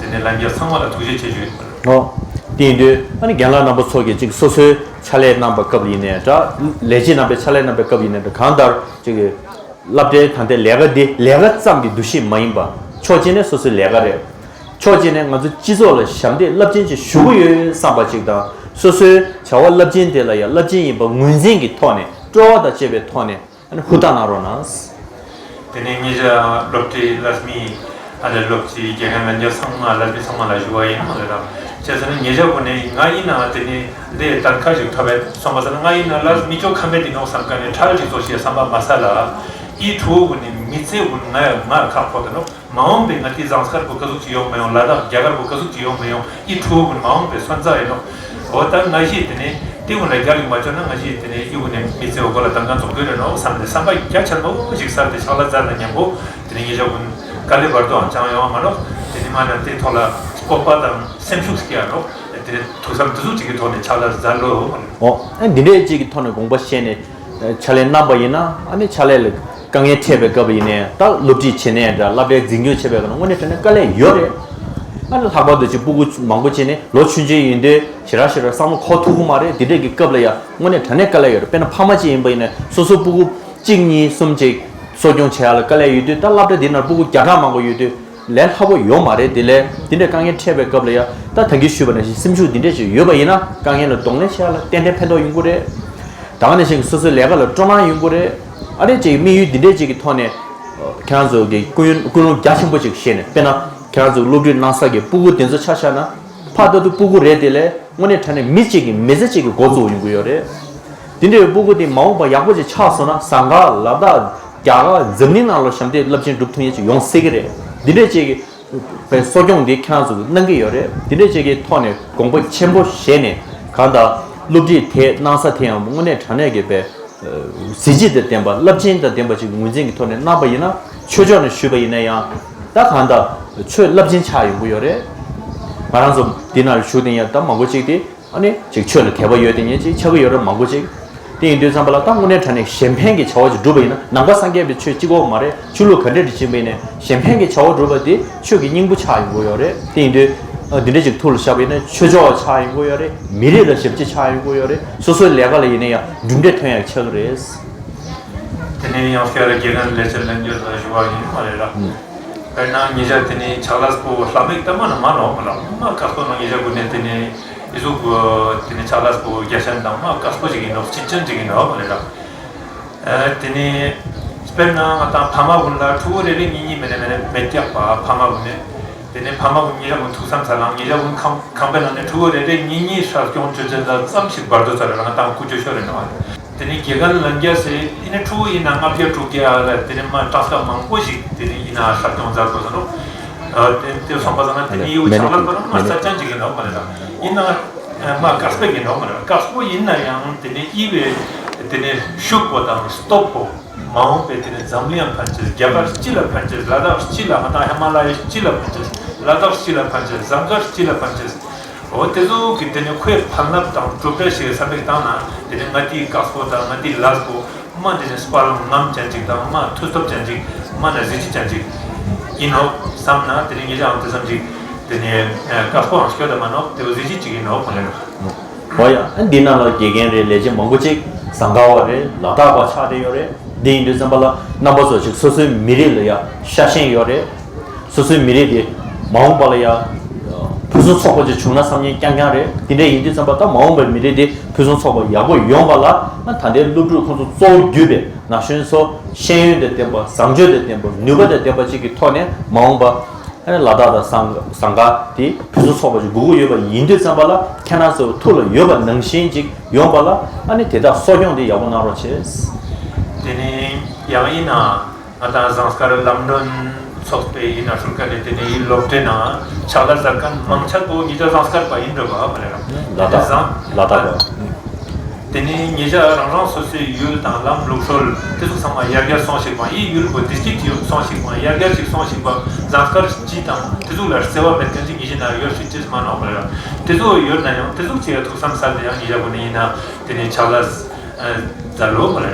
དེ་ནས་ལམ་རྒྱ་ཚང་མ་ལ་ཐུགས་རྗེ་ཆེ་ཞུ་ཡོད། ཨོ། དེ་ཡིན་དུས་ཨ་ནི་རྒན་ལགས་རྣམ་པ་ཚོ་གིས་ཅིག་སོ་སོའི་ཕྱག་ལས་གནང་པའི་སྐབས་ཡིན་ནའི་འདྲ། ལས་བྱེད་རྣམ་པའི་ཕྱག་ལས་གནང་པའི་སྐབས་ཡིན་ནའི་འདྲ། གང་ལྟར་ཅིག་སློབ་གྲྭའི་ད་ལྟའི་ལས་ཀ་འདི་ལས་ཀ་ཙམ་གྱི་འདུ་ཤེས་མ་ཡིན་པ། ཕྱོགས་གཅིག་ནས་སོ་སོའི་ལས་ཀ་རེད། ཕྱོགས་གཅིག་ནས་ང་ཚོ་སྤྱི་ཚོགས་ལ་ཞབས་འདེགས་རླབས་ཆེན་ཅིག་ཞུ་གི་ཡོད་བསམ་པ་ཅིག་དང་། སོ་སོའི་བྱ་བ་རླབས་ཆེན་དེ་ལ་ཡང་རླབས་ཆེན་ཡིན་པ་ངོས་འཛིན་གྱི་ཐོག་ནས་སྤྲོ་བ་དང་བཅས་པའི་ཐོག་ནས་ཨ་ནི་ཧུར་ཐག་གནང་རོགས་གནང་། དེ་ནས་ཉེ་ཆར་སློབ་གྲྭའི་ལས་མི་ཨ་ནི་སློབ་སྤྱི་དགེ་རྒན་ལྷན་རྒྱས་ཚང་མ་ལས་མི་ཚང་མ་ལ་ཞུ་བ་ཡིན་མ་རེད་དམ། བྱས་ཙང་ནི་ཉེ་ཆར་གུན་ནས་ང་ཡིན་ན་དེ་ནས་ལས་དང་ཁ་ཞིག་ཐོབ་པའི་སོང་པ་ས་ན་ང་ཡིན་ན་ལས་མི་ཅོ་ཁ་མེད་དེ་ནོག་བསམ་ཀ་ནས་ཁྲལ་ཅིག་བཟོ་ཞེས་བསམ་པ་མ་ས་ལ། ཨི་ཕྲུ་གུ་གུན་ནས་མི་ཚེ་གུན་ང་ཡང་ང་ཁག་པོ་དེ་ནོག་མ་འོངས་པའི་ང་དེ་ཟངས་དཀར་པོ་ག་ཟུག་ཅིག་ཡོང་མི་ཡོང་། ལ་དྭགས་རྒྱ་གར་པོ་ག་ཟུག་ཅིག་ཡོང་མི་ཡོང་། ཨི་ཕྲུ་གུ་གུན་མ་འོངས་པའི་སོན་རྩ་ཡིན་ནོག་འོ་ད་ང་ཞིག་དེ་ནས་དེ་གུན་ལ་རྒྱ་རིགས་མ་བཅོས་ན་ང་ཞིག་དེ་ནས་ཨི་གུན་ནས་མི་ཚེ་འོ་གོ་ལ་དང་ག་འཛོམས་དགོས་རེད་ནོག་བསམ་ནས་བསམ་པ་རྒྱ་ཆེན་པོ་ཞིག་སར་དེ་ཕྱག་ལ་རྩ་ལ་ཉན་པོ་དེ་ནས་ཉེ་ཆར་གུན་དཀའ་ལས་བར་དུའང་ཅང་ཡོང་བ་མ་ནོག་དེ་ནས་མ་ནས་དེ་ཐོག་ལ་སྤོབས་པ་དང་སེམས་ཤུགས་སྐྱེ་ཡ་ནོག་དེ་ནས་ཐུགས་བསམ་དེ་ཟུག་ཅིག་གི་ཐོག་ནས་ཕྱག་ལ་རྩ་ལོ། ཨོ། ཨ་འདི་འདྲའི་ཅིག་གི་ཐོག་ནས་དགོངས་པ་བཞེས་ནས་ཕྱག་ལས་གནང་པ་ཡིན་ན། ཨ་ནི་ཕྱག་ལས་ལ་དཀའ་ངལ་འཕྲད་པའི་སྐབས་ཡིན་ནའི་ད་སློབ་ཁྲིད་བྱེད་ནའི་འདྲ། སློབ་གྲྭའི་འཛིན་སྐྱོང་བྱེད་པའི་སྐབས་ན་དངོས་གནས་དྲང་གནས་དཀའ་ལས་ཡོད་རེད། ཨ་ནི་ལྷག་པར་དུ་ཅིག་སྤུ་གུ་མང་པོ་བྱས་ནས་ལོ་ཆུང་ཆུང་ཡིན་དུས་ཞེ་དྲག་ཞེ་དྲག་བསམ་བློ་འཁོར་ཐུབ་ཀྱི་མ་རེད། འདི་འདྲས་ཀྱི་སྐབས་ལ་ཡང་དངོས་གནས་དྲང་གནས་དཀའ་ལས་ཡོད་རེད། དཔེར་ན་ཕ་མ་ཅིག་ཡིན་པ་ཡིན་ན་སོ་སོ་སྤུ་གུ་གཅིག་གཉིས་གསུམ་ཅིག་གསོ་སྐྱོང་བྱེད་ཡ་ལ་དཀའ་ལས་ཡོད་དུས། ད་སློབ་གྲྭ་འདི་ནང་སྤུ་གུ་བརྒྱ་ཕྲག་མང་པོ་ཡོད་དུས་ལས་སླ་པོ་ཡོད་མ་རེད། དེ་ལས་འདི་འདྲའི་དཀའ་ངལ་འཕྲད་པའི་སྐབས་ལ་ཡང་ད་ད་གིན་ཞུས་པ་ནང་བཞིན་སེམས་ཤུགས་འདི་འདྲས་ཅིག་ཡོད་པ་ཡིན་ན་དཀའ་ངལ་ལ་གདོང་ལེན་བྱེད་ཡ་ལ་ཏན་ཏན་ཕན་ཐོགས་ཡོང་གི་རེད། ད་ག་ནང་བཞིན་སོ་སོའི་ལས་ཀ་ལ་སྤྲོ་སྣང་ཡོང་གི་རེད། ཨ་རེ་ཅིག་དམིགས་ཡུལ་འདི་འདྲས་ཅིག་གི་ཐོག་ནས་ཁྱེད་རང་ཚོ་གི་ཀུན་ཀུན་སློང་རྒྱ་ཆེན་པོ་ཅིག་བཞེས་ནས། དཔེར་ན་ཁྱེད་རང་ཚོ་སློབ་ཁྲིད་གནང་ས་གི་སྤུ་གུ་དེ་ཚོ་ཆ་བཞག་ན་ཕ་ད་དུང་སྤུ་གུ་རེད། དེ་ལས་དངོས་གནས་དྲང་གནས་མི་གཅིག་གི་མི་ཚེ་གཅིག་གི་འགོ་བཙུགས་ཡོང་གི་ཡོད་རེད། དེ་འདྲའི་སྤུ་གུ་དེ་མ་འོངས་པ་ཡག་པོ་ཅིག་ཆགས་སོང་ན་ཟངས་དཀར་ལ་དྭགས་རྒྱ་གར་འཛམ་གླིང་ནང་ལ་ཞབས་འདེགས་རླབས་ཆེན་སྒྲུབ་ཐུབ་ཡས་ཅིག་ཡོང་སྲིད་ཀྱི་རེད། འདི་འདྲའི་ཅིག་གི་པའི་གསོ་སྐྱོང་འདི་ཁྱེད་རང་ཚོ་གིས་གནང་གི་ཡོད་རེད། འདི་འདྲའི་ཅིག་གི་ཐོག་ནས་དགོངས་པ་ཆེན་པོ་བཞེས་ནས། གང་ལྟར་སློབ་ཁྲིད་དེ་གནང་ས་དེ་ཡང་དངོས་གནས་དྲང་གནས་ཀྱི་པའི་གཟི་བརྗིད་དང་ལྡན་པ་རླབས་ཆེན་དང་ལྡན་པ་ཅིག་ངོས་འཛིན་གྱི་ཐོག་ནས་གནང་པ་ཡིན་ན། ཆོས་ཕྱོགས་ནས་ཞུས་པ་ཡིན་ན་ཡང་ད་གང་ལྟར་ཆོས་རླབས་ཆེན་ཆགས་ཡོང་གི་ཡོད་རེད། ང་རང་ཚོ་འདི་ནང་བཞུགས་བསྡད་མཁན་ད་མང་པོ་ཅིག་དེ་ཨ་ནི་ཅིག་ཆོས་ལ་དད་པ་ཡོད་དེ་ཉན་ཅིག་ཆགས་ཀྱི་ཡོད་རེད་མང་པོ་ཅིག་དེ་ཡིན་དུས་ཙམ་པ་ལ་ད་དངོས་གནས་དྲང་གནས་གཞན་ཕན་གྱི་བྱ་བ་ཅིག་བསྒྲུབས་པ་ཡིན་ན། ནམ་མཁའ་སངས་རྒྱས་པའི་ཆོས་གཅིག་པོ་མ་རེད། ཆོས་ལུགས་ག་འདྲས་ཅིག་ཕྱིན་པ་ཡིན་ནའི་གཞན་ཕན་གྱི་བྱ་བ་བསྒྲུབས་པ་དེ་ཆོས་ཀྱི་སྙིང་པོ་ཆགས་ཡོང་གི་ཡོད་རེད། དེ་ཡིན་དུས་ཨ་འདི་འདྲས་ཅིག་ཐུགས་ལ་བཞག་པ་ཡིན་ན་ཆོས་ཕྱོགས་ཆགས་ཡོང་གི་ཡོད་རེད། མི་རིགས་ལ་ཞབས་ཕྱི་ཆགས་ཡོང་གི་ཡོད་རེད། སོ་སོའི་ལས་ཀ་ལ་ཡིན་ན་ཡང་གྲུབ་འབྲས་ཐོན་ཡག་ཆགས་ཀྱི་རེད། དེ་ནས་ཡང་བསྐྱར་དགེ་རྒན་ལས་བྱེད་ལྷན་རྒྱས་ལ་ཞུ་བ་ཡིན་མ་རེད་ར། དཔེར་ན་ཉེ་ཆར་དེ་ནས་ཕྱག་ལས་པོ་ལྷ་མིག་ལྟ་མ་ན་མ་ནོག་མ་ལ་མ་དཀར་པོ་ནང་ཉེ་ཆར་དགུ་ནས་དེ་ནས་ཨི་ཟུག་དེ་ནས་ཕྱག་ལས་པོ་རྒྱ་ཆེན་དང་མ་དཀར་པོ་ཞིག་ཡིན་ནོག་ཅིག་ཅན་ཅིག་ཡིན་ནོག་མ་རེད་ར། དེ་ནས་དཔེར་ན་ང་དང་ཕ་མ་ཀུན་ལ་ཕྲུ་གུ་རེ་རེ་གཉིས་གཉིས་མེད་ན་མེད་ན་མེད་རྒྱག་པ་ཕ་མ་ཀུན་ནས། དེ་ནས་ཕ་མ་ཀུན་ཉེ་ཆར་ཀུན་ཐུགས་བསམ་ཚ་ལང་ཉེ་ཆར་ཀུན་ཁང་ཁང་པའི་ནང་ནས་ཕྲུ་གུ་རེ་རེ་གཉིས་གཉིས་ཧྲག་སྐྱོང་བཅོ་ཅན་ལ་ཙམ་ཞིག་བར་དོ་ཚ་རེ་རང་དང་ཀུ་ཅོ་ཤོར་རེ་ནོག་དེ་ནས་དགེ་རྒན་ལན་རྒྱ་སེ་དེ་ནས་ཕྲུ་གུ་ཡིན་ན་ལྔ་བརྒྱ་དྲུག་བརྒྱ་ལ་དེ་ནས་མ་སྐྲག་སྐྲག་མང་པོ་ཞིག་དེ་ནས་ཡིན་ན་ཧྲག་སྐྱོང་མཛད་དགོས་ས་རོ། དེ་དེ་སོང་པ་ཙང་ན་དེ་ནས་ཡིའུ་ཆག་ལ་དོ་རང་མ་ས་ཅན་ཅིག་ཡིན་ནོག་མ་རེད་ད། ཡིན་ན་མ་དཀར་པོ་ཡིན་ནོག་མ་རེད། དཀར་པོ་ཡིན་ན་ཡང་དེ་ནས་ཡི་བའི་ དེ་ནས་ཤུགས་པོ་དང་སྟོབས་པོ་མ་འོངས་པའི་དེ་ནས་འཛམ་གླིང་ཡང་ཕན་ཆེས། རྒྱ་གར་སྤྱི་ལ་ཕན་ཆེས། ལ་དྭགས་སྤྱི་ལ། ང་དང་ཧི་མ་ལ་ཡའི་སྤྱི་ལ་ཕན་ཆེས། ལ་དྭགས་སྤྱི་ལ་ཕན་ཆེས། ཟམ་དཀར་སྤྱི་ལ་ཕན་ཆེས། འོ་དེ་ཚོ་གི་དེ་ནས་ཁོའི་ཕན་རླབས་དང་གྲུབ་འབྲས་ཤིག་བསམ་པའི་སྟེང་ན། དེ་ནས་ང་དེའི་དཀག་སྤོ་དང་ང་དེའི་ལས་པོ་མ་དེ་ནས་སྤར་ལམ་ངམ་ཅན་ཅིག་དང་མ་མཐུ་སྟོབས་ཅན་ཅིག་མ་ན་གཟི་བརྗིད་ཅན་ཅིག་ཡིན་ནོ་བསམ་ན། དེ་ནས་ངེད་ཅག་ཨང་དེ་ཙམ་ཅིག་དེ་ནས་དཀག་སྤོའང་སྐྱོ་ད་མ་ནོ་དེ་བོ་གཟི་བརྗིད་ཅིག་ཡིན་ནོ་གོ་ལེ་ར། འོ་ཡ། ཨ་འདི་ནང་ལ་དགེ་རྒན་རེད། ལས་བྱེད་མང་པོ་ཅིག་ཟངས་དཀར་བ་རེད། ལ་དྭགས་པ་ཆགས་བསྡད་ཡོད་རེད། འདི་ཡིན་དུས་ཙམ་པ་ལ་རྣམ་པ་ཚོ་ཅིག་སོ་སོའི་མི་རིགས་ལ་ཡ་ཤ་ཞེན་ཡོད་རེད། སོ་སོའི་མི་རིགས་དེ་མ་འོངས་པ་ལ་ཡ་ཕུན་སུམ་ཚོགས་པ་ཅིག་བྱུང་ན་བསམ་མཁན་རྐྱང་རྐྱང་རེད། དེ་འདྲ་ཡིན་དུས་ཙམ་པ་ད་མ་འོངས་པའི་མི་རིགས་དེ་ཕུན་སུམ་ཚོགས་པ་ཡག་པོ་ཡོང་བ་ལ། ཨ་ད་ལྟའི་སློབ་ཕྲུག་ཁོང་ཚོ་གཙོ་བོ་བརྒྱུད་པའི་ན་གཞོན་ཚོ་ཤེས་ཡོན་དང་ལྡན་པ། བཟང་སྤྱོད་དང་ལྡན་པ། ནུས་པ་དང་ལྡན་པ་ཅིག་གི་ཐོག་ནས་མ་འོངས་པ། ཨ་ནི་ལ་དྭགས་དང་ཟངས་ཟངས་དཀར་དེ་ཕུན་སུམ་ཚོགས་པ་ཞིག་དགོས་ཀྱི་ཡོད་པ་ཡིན་དུས་ཙམ་པ་ལ། ཁྱེད་རང་ཚོ་ཐུགས་ལ་ཡོད་པ་ནང་བཞིན་ཅིག་ཡོང་བ་ལ། ཨ་ནི་དེ་དག་གསོ་སྐྱོང་དེ་ཡག་པོ་གནང་རོགས་བྱེད། དེ་ནས་ཡང་ཡིན་ན་ང་དང་ཟངས་དཀར་ལམ་སྒྲོན་ཚོགས་པའི་ཡིན་ན་ཧྲུལ་ཀ་ནས་དེ་ནས་ཡིན་སློབ་གྲྭའི་ནང་ཕྱག་ལས་མཛད་མཁན་མང་ཆེ་བོ་ངེད་ཅག་ཟངས་དཀར་པ་ཡིན་འགྲོ་བ་མ་རེད་ར། ལ་དྭགས་ཟངས་ལ་དྭགས་པ། དེ་ནས་ཉེ་ཆར་རང་རང་སོ་སོའི་ཡུལ་དང་ལམ་ལུགས་སྲོལ་དེ་ཚོ་ཚང་མ་ཡར་རྒྱས་སོང་ཞིག་པ། ཡི་ཡུལ་པོ་བདེ་སྐྱིད་ཀྱི་སོང་ཞིག་པ། ཡར་རྒྱས་ཅིག་སོང་ཞིག་པ། ཟངས་དཀར་སྤྱི་དང་དེ་ཚོ་ལ་བརྩེ་བ་མེད་མཁན་ཅིག་ཡིན་ན་ཡོད་ཤིག་ཅེས་མ་ནོག་པ་ལ། དེ་ཚོ་ཡོད་ན་ཡང་དེ་ཚོ་ཅིག་ཐུགས་བསམ་གསལ་ཏེ་ཡང་ཉེ་ཆར་གོ་ནས་ཡིན་ན་དེ་ནས་ཕྱག་ལས་མཛད་ལོ་པ་ལ།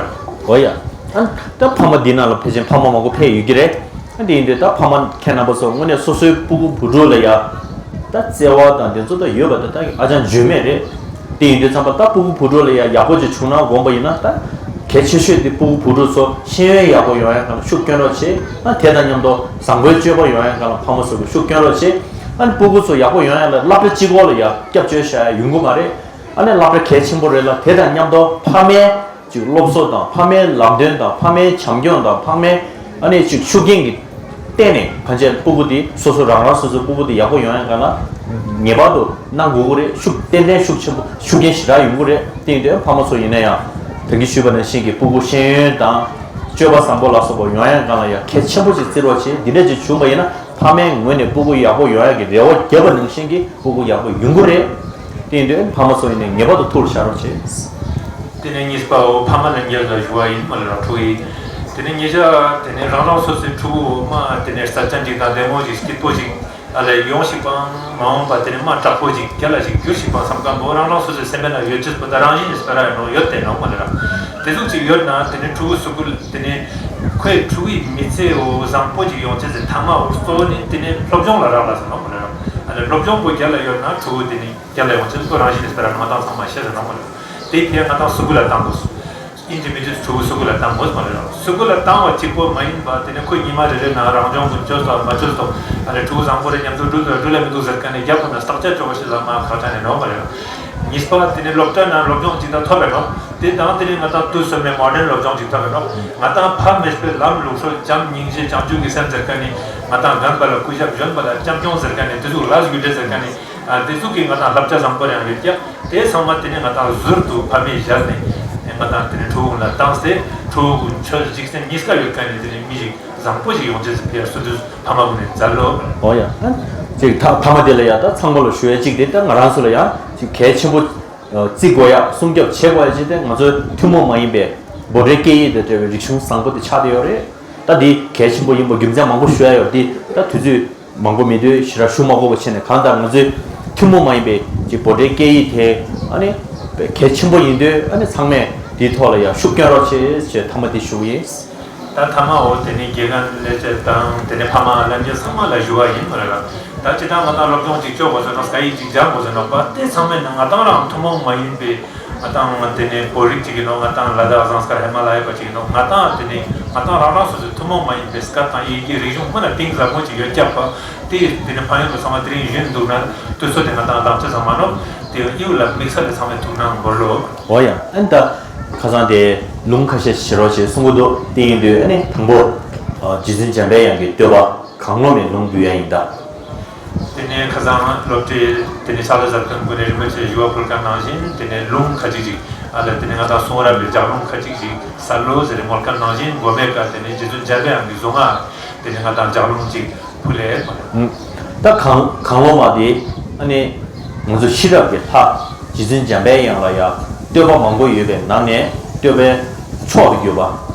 འོ་ཡ། ཨ་ད་ཕ་མ་འདི་ནང་ལ་ཕལ་ཆེར་ཕ་མ་མང་པོ་ཕེབས་ཡོད་ཀྱི་རེད། ཨ་དེ་ཡིན་དུས་ད་ཕ་མ་ཁྱེད་རྣམ་པ་ཚོ་དངོས་གནས་སོ་སོའི་སྤུ་གུ་བུ་ཕྲུག་ལ་ཡ་ད་བརྩེ་བ་དང་དེ་ཚོ་ད་ཡོད་པ་ད་ད་ཨ་ཅང་བརྗོད་མེད་རེད། དེ་ཡིན་དུས་ཙམ་པ་ད་སྤུ་གུ་བུ་ཕྲུག་ལ་ཡ་ཡག་པོ་ཅིག་བྱུང་ན་དགོངས་པ་ཡིན་ན། ད་གལ་ཆེ་ཤོས་དེ་སྤུ་གུ་བུ་ཕྲུག་ཚོ་ཤེས་ཡོན་ཡག་པོ་ཡོང་ཡ་གང་ལ་ཤུགས་སྐྱོན་རོགས་བྱེད། ཨ་དེ་དང་མཉམ་དུ་བཟང་པོའི་སྤྱོད་པ་ཡོང་ཡ་གང་ལ་ཕ་མ་ཚོ་གི་ཤུགས་སྐྱོན་རོགས་བྱེད། ཨ་ནི་སྤུ་གུ་ཚོ་ཡག་པོ་ཡོང་ཡ་ལ་སློབ་གྲྭ་གཅིག་པོ་ལ་ཡ་སྐྱབས་བཅོལ་བྱ་ཡ་ཡོང་གི་མ་རེད། ཨ་ནི་སློབ་གྲྭ་གལ་ཆེན་པོ་རེད་ལ། དེ་དང་མཉམ་དུ་ཕ་མའི་ཅིག་སློབ་གསོ་དང་། ཕ་མའི་ལམ་སྟོན་དང་། ཕ་མའི་བྱམས་སྐྱོང་དང་། ཕ་མའི་ཨ་ནི་ཅིག་ཤུགས་རྐྱེན་གྱི་སྟེང་ནས་ཕན་ཆད་སྤུ་གུ་དེ་སོ་སོ་རང་རང་སོ་སོའི་སྤུ་གུ་དེ་ཡག་པོ་ཡོང་ཡ་གང་ལ་ངེས་པར་དུ་གནང་དགོས་ཀྱི་རེད། ཤུགས་ཏན་ཏན་ཤུགས་ཆེན་པོ་ཤུགས་རྐྱེན་ཞེ་དྲག་ཡོང་གི་རེད། དེ་ཡིན་དུས་ཕ་མ་ཚོ་ཡིན་ན་ཡང་ད་གིན་ཞུས་པ་ནང་བཞིན་གྱི་སྤུ་གུ་ཤེས་ཡོན་དང་སྤྱོད་པ་བཟང་པོ་ལ་སོགས་པ་ཡོང་ཡ་གང་ལ་ཡ་གལ་ཆེན་པོ་ཅིག་བརྩི་རོགས་བྱེད། འདི་འདྲ་ཅིག་བྱུང་བ་ཡིན་ན། ཕ་མའི་ངོས་ནས་སྤུ་གུ་ཡག་པོ་ཡོང་ཡག་གི་རེ་བ་བརྒྱབ་པ་ནང་བཞིན་གྱི་སྤུ་གུ་ཡག་པོ་ཡོང་གི་རེད། དེ་ཡིན་དུས་ཕ་མ་ཚོ་ཡིན་ནའི་ངེས་པར་དུ་ཐུགས་ལ་བཞག་རོགས་བྱེད། དེ་ནས་གཉིས་པ་འོ་ཕ་མ་ལྷན་རྒྱས་ལ་ཞུ་བ་ཡིན་པ་ལ་ར་ཕྲུ་གུ་ཡིན། དེ་ནས་ཉེ་ཆར་དེ་ནས་རང་རང་སོ་སོའི་ཕྲུ་གུ་མ་དེ་ནས་རྩ་ཅན་ཅིག་དང་བདེ་མོ་ཅིག་སྐྱིད་པོ་ཅིག་ཨ་ལས་ཡོང་ཞིག་པའང་མ་འོངས་པ་དེ་ནས་མ་དྲག་པོ་ཅིག་རྒྱ་ལ་ཞིག་འགྱུར་ཞིག་པའང་བསམ་ག་འོ་རང་རང་སོ་སོའི་སེམས་པའི་ནང་ཡོད་ཅེས་པོ་ད་རང་བཞིན་ནས་སྤེ་ར་ཡོད་ནོ་ཡོད་དེ་ནོ་མ་ལ་ར། དེ་ཚོ་ཅིག་ཡོད་ན་དེ་ནས་ཕྲུ་གུ་སུ་གུ་དེ་ནས་ཁོའི་ཕྲུ་གུའི་མི་ཚེ་འོ་བཟང་པོ་ཅིག་ཡོང་ཆེད་ཟེར་ཐ་མ་འོ་གཙོ་བོ་ནི་དེ་ནས་སློབ་སྦྱོང་ལ་རག་ལ་ཟེར་ནོ་མ་ལ་ར། ཨ་ནི་སློབ་སྦྱོང་པོ་རྒྱ་ལ་ཡོད་ན་ཕྲུ་གུ་དེ་ནི་རྒྱ་ལ་ཡོང་ཆེད་ཁོ་རང་བཞིན་ནས་སྤེ་ར་ང་ཏང་ཚང་མ་ཤེས་ཟེར་ནོ་མ་ལ་ར། དེ་ཕྱིར་ང་ཏང་སུ་གུ་ལ་བཏང་དགོས། ཨིན་ཇི་མི་ཇི་ཕྲུ་གུ་སུ་གུ་ལ་བཏང་དགོས་མ་ལ་ར། སུ་གུ་ལ་བཏང་བ་གཅིག་པོ་མ་ཡིན་པ་དེ་ནི་ཁོ་ཉི་མ་རེ་རེ་ནང་རང་སྦྱོང་གི་བཅོས་དང་མ་བཅོས་དང་ཨ་ནི་ཕྲུ་གུ་བཟང་པོ་རེ་མཉམ་དུ་འགྲུལ་དང་འགྲུལ་ལ་མི་འདུག་ཟེར་མཁན་ནི་རྒྱ་ཁོ་ན་བརྟག་དཔྱད་བཅོ་བ་ཞིག་ལ་མ་ཁག་ཅན་ནས་ནོ་མ་ལ་ར། གཉིས་པ་དེ་ནི་སློབ་གྲྭ་ནང་སློབ་སྦྱོང་ཅིག་དང་ཐོབ་པའི་ནོ། དེ་དང་དེ་ནི་ང་ཏང་དུས་སོ་མའི་མོ་ཌན་སློབ་སྦྱོང་ཅིག་ཐོབ་པའི་ནོ། ང་ཏང་ཕ་མེས་པའི་ལམ་ལུགས་སྲོལ་བྱམས་སྙིང་རྗེ་བྱང་ཆུབ་ཀྱི་སེམས་ཟེར་མཁན་ནི། ང་ཏང་རྒན་པ་ལ་གུས་ཞབས། གཞོན་པ་ལ་བྱམས་སྐྱོང་ཟེར་མཁན་ནི། དེ་ཚོ་ལ་ཡུལ་འདྲེ་ཟེར་མཁན་ནི། ཨ་དེ་ཚོ་གི་ང་ཏང་བསླབ་བྱ་བཟང་པོ་ཡང་ཡོད་ཀྱང་དེ་ཚང་མ་དེ་ནི་ང་ཏང་ཟུར་དུ་ཕ་མས་བཞག་ནས་ང་ཏང་དེ་ནི་ཕྲུ་གུ་ལ་བཏང་སྟེ་ཕྲུ་གུ་ཆོས་འཇིག་རྟེན་གཉིས་ཀ་ཡོད་མཁན་ནི་དེ་ནི་མི་ཞིག་བཟང་པོ་ཞིག་ཡོང་ཆེད་ཟེར་ཕི་ཡ་སུ་དུས་ཕ་མ་ཀུན་ནས་མཛད་ལོ། འོ་ཡ། ཅིག་ཐ་ཐ་མ་དེ་ལ་ཡ་ད་ཚང་མ་ལ་ཞུ་ཡ་ཅིག་དེ་ད་ང་རང་ཚོ་ལ་ཡ་ཅིག་གལ་ཆེན་པོ་བརྩི་དགོས་ཡ། སྲུང་སྐྱོབ་བྱེད་དགོས་ཡ་ཅིག་དེ་ང་ཚོའི་ཐུན་མོང་མ་ཡིན་པའི་བོད་འབྲེལ་སྐད་ཡིག་དང་འབྲེལ་བའི་རིག་གཞུང་བཟང་པོ་དེ་ཆགས་བསྡད་ཡོད་རེད། ད་འདི་གལ་ཆེན་པོ་ཡིན་པ་རྒྱུ་མཚན་མང་པོ་ཞུ་ཡ་ཡོད། འདི་ད་དུས་ཚོད་མང་པོ་མེད་དུས་ཞེ་དྲག་ཞུ་མ་དགོས་པ་བྱས་ནས། གང་ལྟར་ང་ཚོའི་ཐུན་མོང་མ་ཡིན་པའི་ཅིག་བོད་འབྲེལ་སྐད་ཡིག་དེ་ཨ་ནི་གལ་ཆེན་པོ་ཡིན་དུས་ཨ་ནི་ཚང་མས་འདིའི་ཐོག་ལ་ཡ་ཤུགས་སྐྱོན་རོགས་བྱེད་ཅེས་ཐ་མ་འདི་ཞུ་གི་ཡིན། ད་ཐ་མ་འོ་དེ་ནི་དགེ་རྒན་ལས་བྱེད་དང་དེ་ནི་ཕ་མ་ལྷན་རྒྱས་ཚང་མ་ལ་ཞུ་བ་ཡིན་མ་རེད་ལ། ད་སྤྱིར་བཏང་ང་ཏང་སློབ་སྦྱོང་ཅིག་བཅོ་དགོས་ཟེར་ན། སྐད་ཡིག་ཅིག་སྦྱང་དགོས་ཟེར་ན་པ་དེ་ཚང་མས་ནི་ང་ཏང་རང་ཐུན་མོང་མ་ཡིན་པའི་ང་ཏང་དེ་ནས་བོད་རིགས་ཅིག་ཡིན་ནོ། ང་ཏང་ལ་དྭགས་ཟངས་དཀར་ཧི་མ་ལ་ཡ་པ་ཅིག་ཡིན་ནོ། ང་ཏང་དེ་ནས་ང་ཏང་རང་རང་སོ་སོའི་ཐུན་མོང་མ་ཡིན་པའི་སྐད་དང་ཡི་གེ་རིག་གཞུང་མ་ན་གཏིང་ཟབ་མོ་ཅིག་ཡོད་ཀྱག་པ། དེ་དེ་ནས་ཕན་ཡོན་པོ་ཚང་མ་དེ་རིང་ཞུས་འདུག་ན་དུས་ཚོད་དེ་ང་ཏང་ལྡང་ཆ་ཚང་མ་ནོ། དེ་ཡང་ཡུལ་ལ་དམིགས་བསལ་དེ་ཚང་མས་ཐུགས་སྣང་འབུལ་ལོ། འོ་ཡ། ཨན་ད་ཁ་སང་དེ་ལུང་ཁ་ཤས་ཤེས་རོགས་བྱེད་གསུང་གི་འདུག་དེ་ཡིན་དུས་ཨ་ནི་དང་པོ་རྗེ་བཙུན་འཇམ་པའི་དབྱངས་ཀྱི་བསྟོད་པ། གང་བློ་མེད་ལུང་འབུལ་ཡ་ཡིན་ད། དེ་ནས་ཁ་སང་སློབ་གྲྭའི་དེ་ནས་ཕྱག་ལས་མཛད་མཁན་ཀུན་ནས་རིན་པོ་ཆེ་ཞུ་བ་ཕུལ་མཁན་ནང་བཞིན་དེ་ནས་ལུང་ཁ་ཅིག་ཅིག་ཨ་ལ་དེ་ནས་ང་ཏང་གསུང་རབ་པའི་ལྗགས་ལུང་ཁ་ཅིག་ཅིག་ས་ལོ་ཟེར་རེ་མོལ་མཁན་ནང་བཞིན་མགོ་མེད་ཀ་དེ་ནས་རྗེ་བཙུན་འཇམ་པའི་དབྱངས་ཀྱི་གཟུངས་སྔགས་དེ་ནས་ང་ཏང་ལྗགས་ལུང་ཅིག་ཕུལ་ལེ་མ་རེད། ད་གང་གང་བློ་མ་དེ་ཨ་ནི་ང་ཚོ་ཤེས་རབ་ཀྱི་ལྷ་རྗེ་བཙུན་འཇམ་པའི་དབྱངས་ལ་ཡ་བསྟོད་པ་མང་པོ་ཡོད་པའི་ནང་ནས། བསྟོད་པའི་མཆོག་ཏུ་གྱུར་པ།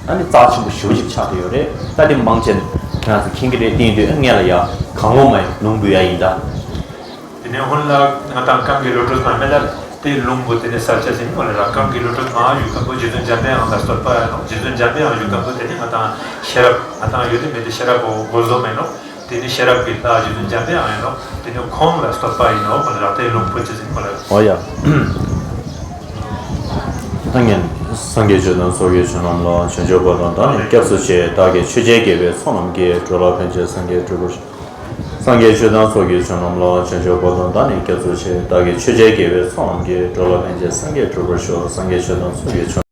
ཨ་ནི་རྩ་ཆེན་པོ་ཞེ་པོ་ཅིག་ཆགས་བསྡད་ཡོད་རེད། ད་དེ་མང་ཆེ་ཁྱེད་རང་ཚོ་མཁྱེན་གྱི་རེད། དེ་ཡིན་དུས་ཨ་ངས་ལ་ཡ་གང་བློ་མ་ཡིན་ལུང་འབུལ་ཡ་ཡིན་ད། དེ་ནས་སྔོན་ལ་ང་དང་གང་གི་བློ་གྲོས་མ་མེད་ལ་དེ་ལུང་བུ་དེ་ནས་ས་ཆ་ཟིན་མོ་ལ་ར་གང་གི་བློ་གྲོས་མ་ཡུལ་ཀམ་པོ་རྗེ་བཙུན་འཇམ་པའི་དབྱངས་ལ་བསྟོད་པ་ཡང་ནོ། རྗེ་བཙུན་འཇམ་པའི་དབྱངས་ཡུལ་ཀམ་པོ་དེ་ནི་ང་དང་ཤེས་རབ་ང་དང་ཡོད་དེ་མེད་དེ་ཤེས་རབ་གོ་གོ་བཟོ་མེད་ནོ། དེ་ནི་ཤེས་རབ་ཀྱི་ལྷ་རྗེ་བཙུན་འཇམ་པའི་དབྱངས་ཡིན་ནོ། དེ་ནི་ཁོང་ལ་བསྟོད་པ་ཡིན་ནོ་མོ་ལ་ར་དེ་ལུང་བུ་ཅི་ཟིན་མོ་ལ། ཨོ་ཡ། ད་ངས་སངས་རྒྱས་ཆོས་དང་ཚོགས་ཀྱི་མཆོག་རྣམས་ལ། བྱང་ཆུབ་བར་དུ་བདག་ནི་སྐྱབས་སུ་མཆི། བདག་གིས་ཆོས་བྱས་དགེ་བའི་ཚོགས་རྣམས་ཀྱིས། འགྲོ་ལ་ཕན་ཕྱིར་སངས་རྒྱས་འགྲུབ་པར་ཤོག། སངས་རྒྱས་ཆོས་དང་ཚོགས་ཀྱི་མཆོག་རྣམས་ལ། བྱང་ཆུབ་བར་དུ་བདག་ནི་སྐྱབས་སུ་མཆི། བདག་གིས་ཆོས་བྱས་དགེ་བའི་ཚོགས་རྣམས་ཀྱིས། འགྲོ་ལ་ཕན་ཕྱིར་སངས་རྒྱས་འགྲུབ་པར་ཤོག། སངས་རྒྱས་ཆོས་དང་ཚོགས་ཀྱི་མཆོག